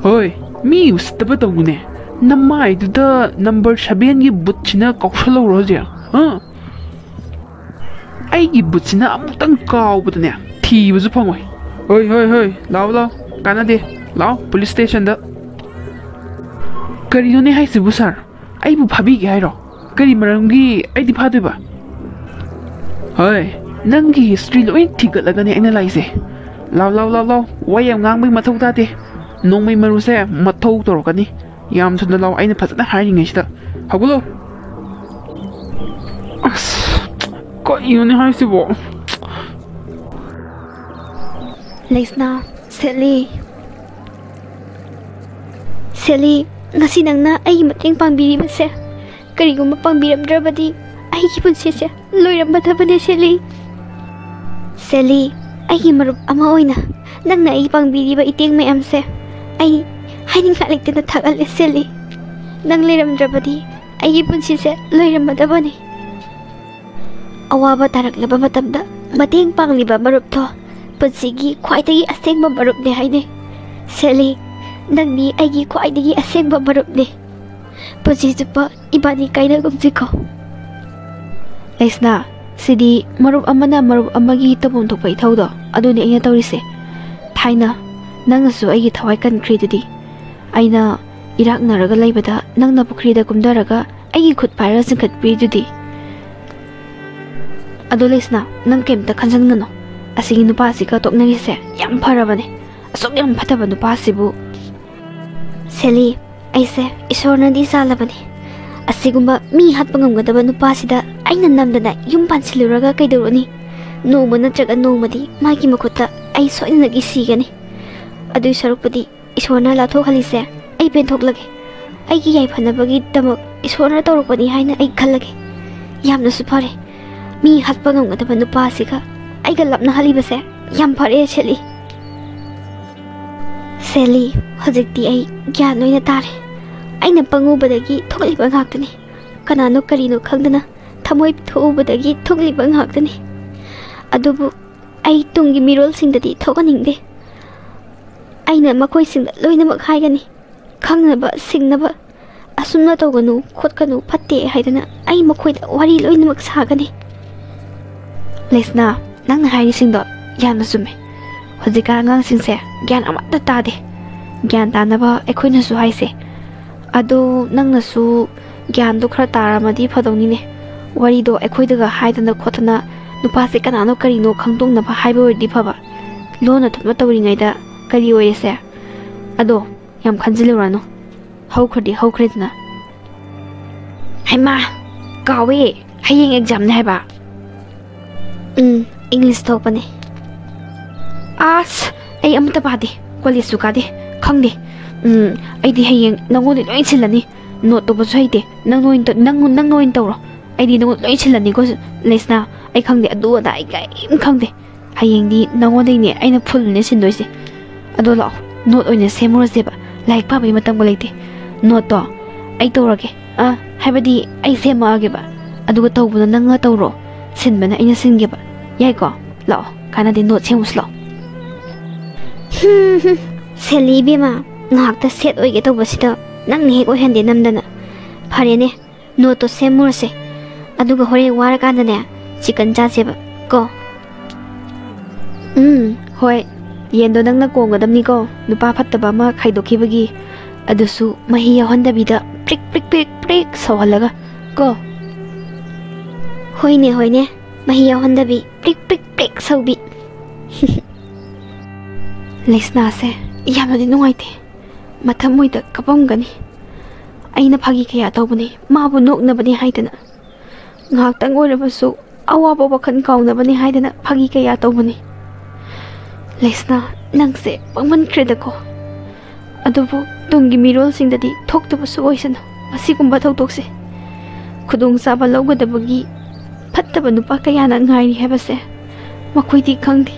ꯍꯣꯏ, ꯃꯤ ꯎꯁꯤꯠꯇꯕ ꯇꯧꯅꯨꯅꯦ꯫ ꯅꯃꯥꯏꯗꯨꯗ ꯅꯝꯕꯔ ꯁꯚꯦꯟꯒꯤ ꯕꯨꯠꯁꯤꯅ ꯀꯥꯎꯁꯜꯍꯧꯔꯣ ꯍꯧꯖꯤꯛ꯫ ꯑꯥ? ꯑꯩꯒꯤ ꯕꯨꯠꯁꯤꯅ ꯑꯃꯨꯛꯇꯪ ꯀꯥꯎꯕꯗꯅꯦ, ꯊꯤꯕꯁꯨ ꯐꯪꯉꯣꯏ꯫ ꯍꯣꯏ, ꯍꯣꯏ, ꯍꯣꯏ, ꯂꯥꯎ, ꯂꯥꯎ, ꯀꯥꯟꯅꯗꯦ꯫ ꯂꯥꯎ, ꯄꯨꯂꯤꯁ ꯁ꯭ꯇꯦꯁꯟꯗ꯫ ꯀꯔꯤꯅꯣꯅꯦ ꯍꯥꯏꯁꯤꯕꯨ, ꯁꯥꯔ? ꯑꯩꯕꯨ ꯐꯥꯕꯤꯒꯦ ꯍꯥꯏꯔꯣ? ꯀꯔꯤ ꯃꯔꯝꯒꯤ ꯑꯩꯗꯤ ꯐꯥꯗꯣꯏꯕ? ꯍꯣꯏ, ꯅꯪꯒꯤ ꯍꯤꯁꯇ꯭ꯔꯤ ꯂꯣꯏ ꯊꯤꯒꯠꯂꯒꯅꯦ ꯑꯩꯅ ꯂꯥꯛꯏꯁꯦ꯫ ꯂꯥꯎ, ꯂꯥꯎ, ꯂꯥꯎ, ꯂꯥꯎ, ꯋꯥ ꯌꯥꯝ ꯉꯥꯡꯕꯒꯤ ꯃꯊꯧ ꯇꯥꯗꯦ꯫ ꯅꯣꯡꯃꯩ ꯃꯔꯨꯁꯦ ꯃꯊꯧ ꯇꯧꯔꯛꯀꯅꯤ꯫ ꯌꯥꯝ ꯊꯨꯅ ꯂꯥꯎ, ꯑꯩꯅ ꯐꯖꯅ ꯍꯥꯏꯔꯤꯉꯩꯁꯤꯗ꯫ ꯍꯧꯒꯠꯂꯣ꯫ ꯑꯁ, ꯀꯔꯤꯅꯣꯅꯦ ꯍꯥꯏꯁꯤꯕꯣ? ꯂꯩꯁꯅꯥ, ꯁꯦꯂꯤ꯫ ꯁꯦꯂꯤ, ꯉꯁꯤ ꯅꯪꯅ ꯑꯩꯒꯤ ꯃꯇꯦꯡ ꯄꯥꯡꯕꯤꯔꯤꯕꯁꯦ, ꯀꯔꯤꯒꯨꯝꯕ ꯄꯥꯡꯕꯤꯔꯝꯗ꯭ꯔꯕꯗꯤ ꯑꯩꯒꯤ ꯄꯨꯟꯁꯤꯁꯦ ꯂꯣꯏꯔꯝꯃꯗꯕꯅꯦ, ꯁꯦꯂꯤ꯫ ꯁꯦꯂꯤ, ꯑꯩꯒꯤ ꯃꯔꯨꯞ ꯑꯃ ꯑꯣꯏꯅ ꯅꯪꯅ ꯑꯩ ꯄꯥꯡꯕꯤꯔꯤꯕ ꯏꯇꯦꯡ ꯃꯌꯥꯝꯁꯦ ꯑꯩ ꯍꯥꯏꯅꯤꯡꯉꯥꯏ ꯂꯩꯇꯅ ꯊꯥꯒꯠꯂꯦ, ꯁꯦꯂꯤ꯫ ꯅꯪ ꯂꯩꯔꯝꯗ꯭ꯔꯕꯗꯤ ꯑꯩꯒꯤ ꯄꯨꯟꯁꯤꯁꯦ ꯂꯣꯏꯔꯝꯃꯗꯕꯅꯤ꯫ ꯑꯋꯥꯕ ꯇꯥꯔꯛꯂꯕ ꯃꯇꯝꯗ ꯃꯇꯦꯡ ꯄꯥꯡꯂꯤꯕ ꯃꯔꯨꯞꯇꯣ ꯄꯨꯟꯁꯤꯒꯤ ꯈ꯭ꯋꯥꯏꯗꯒꯤ ꯑꯁꯦꯡꯕ ꯃꯔꯨꯞꯅꯦ ꯍꯥꯏꯅꯩ꯫ ꯁꯦꯂꯤ, ꯅꯪꯗꯤ ꯑꯩꯒꯤ ꯈ꯭ꯋꯥꯏꯗꯒꯤ ꯑꯁꯦꯡꯕ ꯃꯔꯨꯞꯅꯦ꯫ ꯄꯨꯟꯁꯤ ꯆꯨꯞꯄ ꯏꯕꯥꯅꯤ ꯀꯥꯏꯅꯒꯨꯝꯁꯤꯀꯣ꯫ ꯂꯩꯁꯅꯥ, ꯁꯤꯗꯤ ꯃꯔꯨꯞ ꯑꯃꯅ ꯃꯔꯨꯞ ꯑꯃꯒꯤ ꯇꯧꯐꯝ ꯊꯣꯛꯄ ꯏꯊꯧꯗꯣ ꯑꯗꯨꯅꯤ ꯑꯩꯅ ꯇꯧꯔꯤꯁꯦ꯫ ꯊꯥꯏꯅ ꯅꯪꯅꯁꯨ ꯑꯩꯒꯤ ꯊꯋꯥꯏ ꯀꯟꯈ꯭ꯔꯤꯗꯨꯗꯤ꯫ ꯑꯩꯅ ꯏꯔꯥꯛꯅꯔꯒ ꯂꯩꯕꯗ ꯅꯪꯅ ꯄꯨꯈ꯭ꯔꯤꯗ ꯀꯨꯝꯊꯔꯒ ꯑꯩꯒꯤ ꯈꯨꯠ ꯄꯥꯏꯔꯒ ꯆꯤꯡꯈꯠꯄꯤꯔꯤꯗꯨꯗꯤ꯫ ꯑꯗꯣ ꯂꯩꯁꯅꯥ, ꯅꯪ ꯀꯩꯝꯇ ꯈꯟꯖꯟꯒꯅꯨ꯫ ꯑꯁꯤꯒꯤ ꯅꯨꯄꯥꯁꯤꯒ ꯇꯣꯛꯅꯔꯤꯁꯦ ꯌꯥꯝ ꯐꯔꯕꯅꯦ꯫ ꯑꯁꯨꯛ ꯌꯥꯝ ꯐꯠꯇꯕ ꯅꯨꯄꯥꯁꯤꯕꯨ꯫ ꯁꯦꯂꯤ, ꯑꯩꯁꯦ ꯏꯁꯣꯔꯅꯗꯤ ꯆꯥꯜꯂꯕꯅꯤ꯫ ꯑꯁꯤꯒꯨꯝꯕ ꯃꯤ ꯍꯥꯠꯄ ꯉꯝꯒꯗꯕ ꯅꯨꯄꯥꯁꯤꯗ ꯑꯩꯅ ꯅꯝꯗꯅ ꯌꯨꯝ ꯄꯥꯟꯁꯤꯜꯂꯨꯔꯒ ꯀꯩꯗꯧꯔꯨꯅꯤ? ꯅꯣꯡꯃ ꯅꯠꯇ꯭ꯔꯒ ꯅꯣꯡꯃꯗꯤ ꯃꯥꯒꯤ ꯃꯈꯨꯠꯇ ꯑꯩ ꯁꯣꯏꯗꯅꯒꯤ ꯁꯤꯒꯅꯤ꯫ ꯑꯗꯨꯏ ꯁꯔꯨꯛꯄꯨꯗꯤ ꯏꯁꯣꯔꯅ ꯂꯥꯊꯣꯛꯍꯜꯂꯤꯁꯦ ꯑꯩ ꯄꯦꯟꯊꯣꯛꯂꯒꯦ꯫ ꯑꯩꯒꯤ ꯌꯥꯏꯐꯅꯕꯒꯤꯗꯃꯛ ꯏꯁꯣꯔꯅ ꯇꯧꯔꯛꯄꯅꯤ ꯍꯥꯏꯅ ꯑꯩ ꯈꯜꯂꯒꯦ꯫ ꯌꯥꯝꯅꯁꯨ ꯐꯔꯦ꯫ ꯃꯤ ꯍꯥꯠꯄ ꯉꯝꯒꯗꯕ ꯅꯨꯄꯥ ꯑꯁꯤꯒ ꯑꯩꯒ ꯂꯥꯞꯅꯍꯜꯂꯤꯕꯁꯦ ꯌꯥꯝ ꯐꯔꯦ, ꯁꯦꯂꯤ꯫ ꯁꯦꯂꯤ, ꯍꯧꯖꯤꯛꯇꯤ ꯑꯩ ꯒ꯭ꯌꯥꯟ ꯂꯣꯏꯅ ꯇꯥꯔꯦ꯫ ꯑꯩꯅ ꯄꯪꯉꯨꯕꯗꯒꯤ ꯊꯣꯛꯂꯤꯕ ꯉꯥꯛꯇꯅꯤ꯫ ꯀꯅꯥꯅꯣ ꯀꯔꯤꯅꯣ ꯈꯪꯗꯅ ꯊꯃꯣꯏ ꯊꯣꯛꯎꯕꯗꯒꯤ ꯊꯣꯛꯂꯤꯕ ꯉꯥꯛꯇꯅꯤ꯫ ꯑꯗꯨꯕꯨ ꯑꯩ ꯇꯨꯡꯒꯤ ꯃꯤꯔꯣꯜꯁꯤꯡꯗꯗꯤ ꯊꯣꯛꯍꯟꯅꯤꯡꯗꯦ꯫ ꯑꯩꯅ ꯃꯈꯣꯏꯁꯤꯡꯗ ꯂꯣꯏꯅꯃꯛ ꯍꯥꯏꯒꯅꯤ꯫ ꯈꯪꯅꯕ, ꯁꯤꯡꯅꯕ, ꯑꯁꯨꯝꯅ ꯇꯧꯒꯅꯨ, ꯈꯣꯠꯀꯅꯨ, ꯐꯠꯇꯦ ꯍꯥꯏꯗꯅ ꯑꯩ ꯃꯈꯣꯏꯗ ꯋꯥꯔꯤ ꯂꯣꯏꯅꯃꯛ ꯁꯥꯒꯅꯤ꯫ ꯂꯩꯁꯅꯥ, ꯅꯪꯅ ꯍꯥꯏꯔꯤꯁꯤꯡꯗꯣ ꯌꯥꯝꯅ ꯆꯨꯝꯃꯦ꯫ ꯍꯧꯖꯤꯛꯀꯥꯟ ꯑꯉꯥꯡꯁꯤꯡꯁꯦ ꯒ꯭ꯌꯥꯟ ꯑꯃꯠꯇ ꯇꯥꯗꯦ꯫ ꯒ꯭ꯌꯥꯟ ꯇꯥꯅꯕ ꯑꯩꯈꯣꯏꯅꯁꯨ ꯍꯥꯏꯁꯦ꯫ ꯑꯗꯣ ꯅꯪꯅꯁꯨ ꯒ꯭ꯌꯥꯟꯗꯣ ꯈꯔ ꯇꯥꯔꯝꯃꯗꯤ ꯐꯗꯧꯅꯤꯅꯦ꯫ ꯋꯥꯔꯤꯗꯣ ꯑꯩꯈꯣꯏꯗꯒ ꯍꯥꯏꯗꯅ ꯈꯣꯠꯇꯅ ꯅꯨꯄꯥꯁꯦ ꯀꯅꯥꯅꯣ ꯀꯔꯤꯅꯣ ꯈꯪꯗꯣꯛꯅꯕ ꯍꯥꯏꯕ ꯑꯣꯏꯔꯗꯤ ꯐꯕ꯫ ꯂꯣꯟꯅ ꯊꯨꯞꯅ ꯇꯧꯔꯤꯉꯩꯗ ꯀꯔꯤ ꯑꯣꯏꯔꯦꯁꯦ? ꯑꯗꯣ ꯌꯥꯝ ꯈꯟꯖꯤꯜꯂꯨꯔꯅꯨ꯫ ꯍꯧꯈ꯭ꯔꯗꯤ ꯍꯧꯈ꯭ꯔꯦꯗꯅ꯫ ꯍꯩꯃꯥ, ꯀꯥꯎꯋꯦ꯫ ꯍꯌꯦꯡ ꯑꯦꯛꯖꯥꯝꯅꯦ ꯍꯥꯏꯕ? ꯎꯝ, ꯏꯪꯂꯤꯁ ꯊꯣꯛꯄꯅꯦ꯫ ꯑꯁ, ꯑꯩ ꯑꯃꯠꯇ ꯄꯥꯗꯦ, ꯀꯣꯂꯦꯖꯁꯨ ꯀꯥꯗꯦ, ꯈꯪꯗꯦ꯫ ꯎꯝ, ꯑꯩꯗꯤ ꯍꯌꯦꯡ ꯅꯪꯉꯣꯟꯗ ꯂꯣꯏ ꯁꯤꯜꯂꯅꯤ꯫ ꯅꯣꯠ ꯇꯧꯕꯁꯨ ꯍꯩꯇꯦ, ꯅꯪ ꯑꯣꯏꯅ ꯇꯧ-, ꯅꯪ, ꯅꯪ ꯑꯣꯏꯅ ꯇꯧꯔꯣ꯫ ꯑꯩꯗꯤ ꯅꯪꯉꯣꯟꯗ ꯂꯣꯏ ꯁꯤꯜꯂꯅꯤꯀꯣ, ꯂꯩꯁꯅꯥ꯫ ꯑꯩ ꯈꯪꯗꯦ, ꯑꯗꯨ ꯑꯗꯥ ꯑꯩ ꯀꯔꯤꯝ ꯈꯪꯗꯦ꯫ ꯍꯌꯦꯡꯗꯤ ꯅꯉꯣꯟꯗꯩꯅꯦ ꯑꯩꯅ ꯐꯨꯜꯅꯦ ꯁꯤꯟꯗꯣꯏꯁꯦ꯫ ꯑꯗꯣ ꯂꯥꯛꯑꯣ, ꯅꯣꯠ ꯑꯣꯏꯅ ꯁꯦꯝꯃꯨꯔꯁꯦꯕ꯫ ꯂꯥꯏꯔꯤꯛ ꯄꯥꯕꯒꯤ ꯃꯇꯝꯒ ꯂꯩꯇꯦ꯫ ꯅꯣꯠꯇꯣ ꯑꯩ ꯇꯧꯔꯒꯦ꯫ ꯑꯥ, ꯍꯥꯏꯕꯗꯤ ꯑꯩ ꯁꯦꯝꯃꯛꯑꯒꯦꯕ꯫ ꯑꯗꯨꯒ ꯇꯧꯕꯅ ꯅꯪꯅ ꯇꯧꯔꯣ, ꯁꯤꯟꯕꯅ ꯑꯩꯅ ꯁꯤꯟꯒꯦꯕ꯫ ꯌꯥꯏꯀꯣ? ꯂꯥꯛꯑꯣ, ꯀꯥꯟꯅꯗꯦ, ꯅꯣꯠ ꯁꯦꯝꯃꯨꯁꯤ ꯂꯥꯛꯑꯣ꯫ ꯍꯨꯝ, ꯍꯨꯝ꯫ ꯁꯦꯜꯂꯤ ꯏꯕꯦꯝꯃ, ꯉꯥꯏꯍꯥꯛꯇ ꯁꯦꯠ ꯑꯣꯏꯒꯦ ꯇꯧꯕꯁꯤꯗ ꯅꯪꯅ ꯍꯦꯛ ꯑꯣꯏꯍꯟꯗꯦ ꯅꯝꯗꯅ꯫ ꯐꯔꯦꯅꯦ, ꯅꯣꯠꯇꯣ ꯁꯦꯝꯃꯨꯔꯁꯦ꯫ ꯑꯗꯨꯒ ꯍꯣꯔꯦꯟ ꯋꯥꯔꯀꯥꯟꯗꯅꯦ, ꯆꯤꯀꯟ ꯆꯥꯁꯦꯕ ꯀꯣ꯫ ꯎꯝ, ꯍꯣꯏ꯫ ꯌꯦꯟꯗꯣ ꯅꯪꯅ ꯀꯣꯡꯒꯗꯕꯅꯤꯀꯣ, ꯅꯨꯄꯥ ꯐꯠꯇꯕ ꯑꯃ ꯈꯥꯏꯗꯣꯛꯈꯤꯕꯒꯤ꯫ ꯑꯗꯨꯁꯨ ꯃꯍꯤ ꯌꯥꯎꯍꯟꯗꯕꯤꯗ ꯄ꯭ꯔꯤꯛ ꯄ꯭ꯔꯤꯛ ꯄ꯭ꯔꯤꯛ ꯄ꯭ꯔꯤꯛ ꯁꯧꯍꯜꯂꯒ ꯀꯣ꯫ ꯍꯣꯏꯅꯦ, ꯍꯣꯏꯅꯦ, ꯃꯍꯤ ꯌꯥꯎꯍꯟꯗꯕꯤ ꯄ꯭ꯔꯤꯛ ꯄ꯭ꯔꯤꯛ ꯄ꯭ꯔꯤꯛ ꯁꯧꯕꯤ꯫ ꯂꯩꯁꯅꯥꯁꯦ ꯌꯥꯝꯅꯗꯤ ꯅꯨꯡꯉꯥꯏꯇꯦ꯫ ꯃꯊꯃꯣꯏꯗ ꯀꯞꯄꯝꯒꯅꯤ꯫ ꯑꯩꯅ ꯐꯥꯒꯤ ꯀꯌꯥ ꯇꯧꯕꯅꯤ, ꯃꯥꯕꯨ ꯅꯣꯛꯅꯕꯅꯤ ꯍꯥꯏꯗꯅ꯫ ꯉꯥꯏꯍꯥꯛꯇꯪ ꯑꯣꯏꯔꯕꯁꯨ ꯑꯋꯥꯕ ꯋꯥꯈꯜ ꯀꯥꯎꯅꯕꯅꯤ ꯍꯥꯏꯗꯅ ꯐꯥꯒꯤ ꯀꯌꯥ ꯇꯧꯕꯅꯤ꯫ ꯂꯩꯁꯅꯥ, ꯅꯪꯁꯦ ꯄꯪꯃꯟꯈ꯭ꯔꯦꯗꯀꯣ꯫ ꯑꯗꯨꯕꯨ ꯇꯨꯡꯒꯤ ꯃꯤꯔꯣꯜꯁꯤꯡꯗꯗꯤ ꯊꯣꯛꯇꯕꯁꯨ ꯑꯣꯏꯁꯅꯨ ꯑꯁꯤꯒꯨꯝꯕ ꯊꯧꯗꯣꯛꯁꯦ꯫ ꯈꯨꯗꯣꯡꯆꯥꯕ ꯂꯧꯒꯗꯕꯒꯤ ꯐꯠꯇꯕ ꯅꯨꯄꯥ ꯀꯌꯥꯅ ꯉꯥꯏꯔꯤ ꯍꯥꯏꯕꯁꯦ ꯃꯈꯣꯏꯗꯤ ꯈꯪꯗꯦ꯫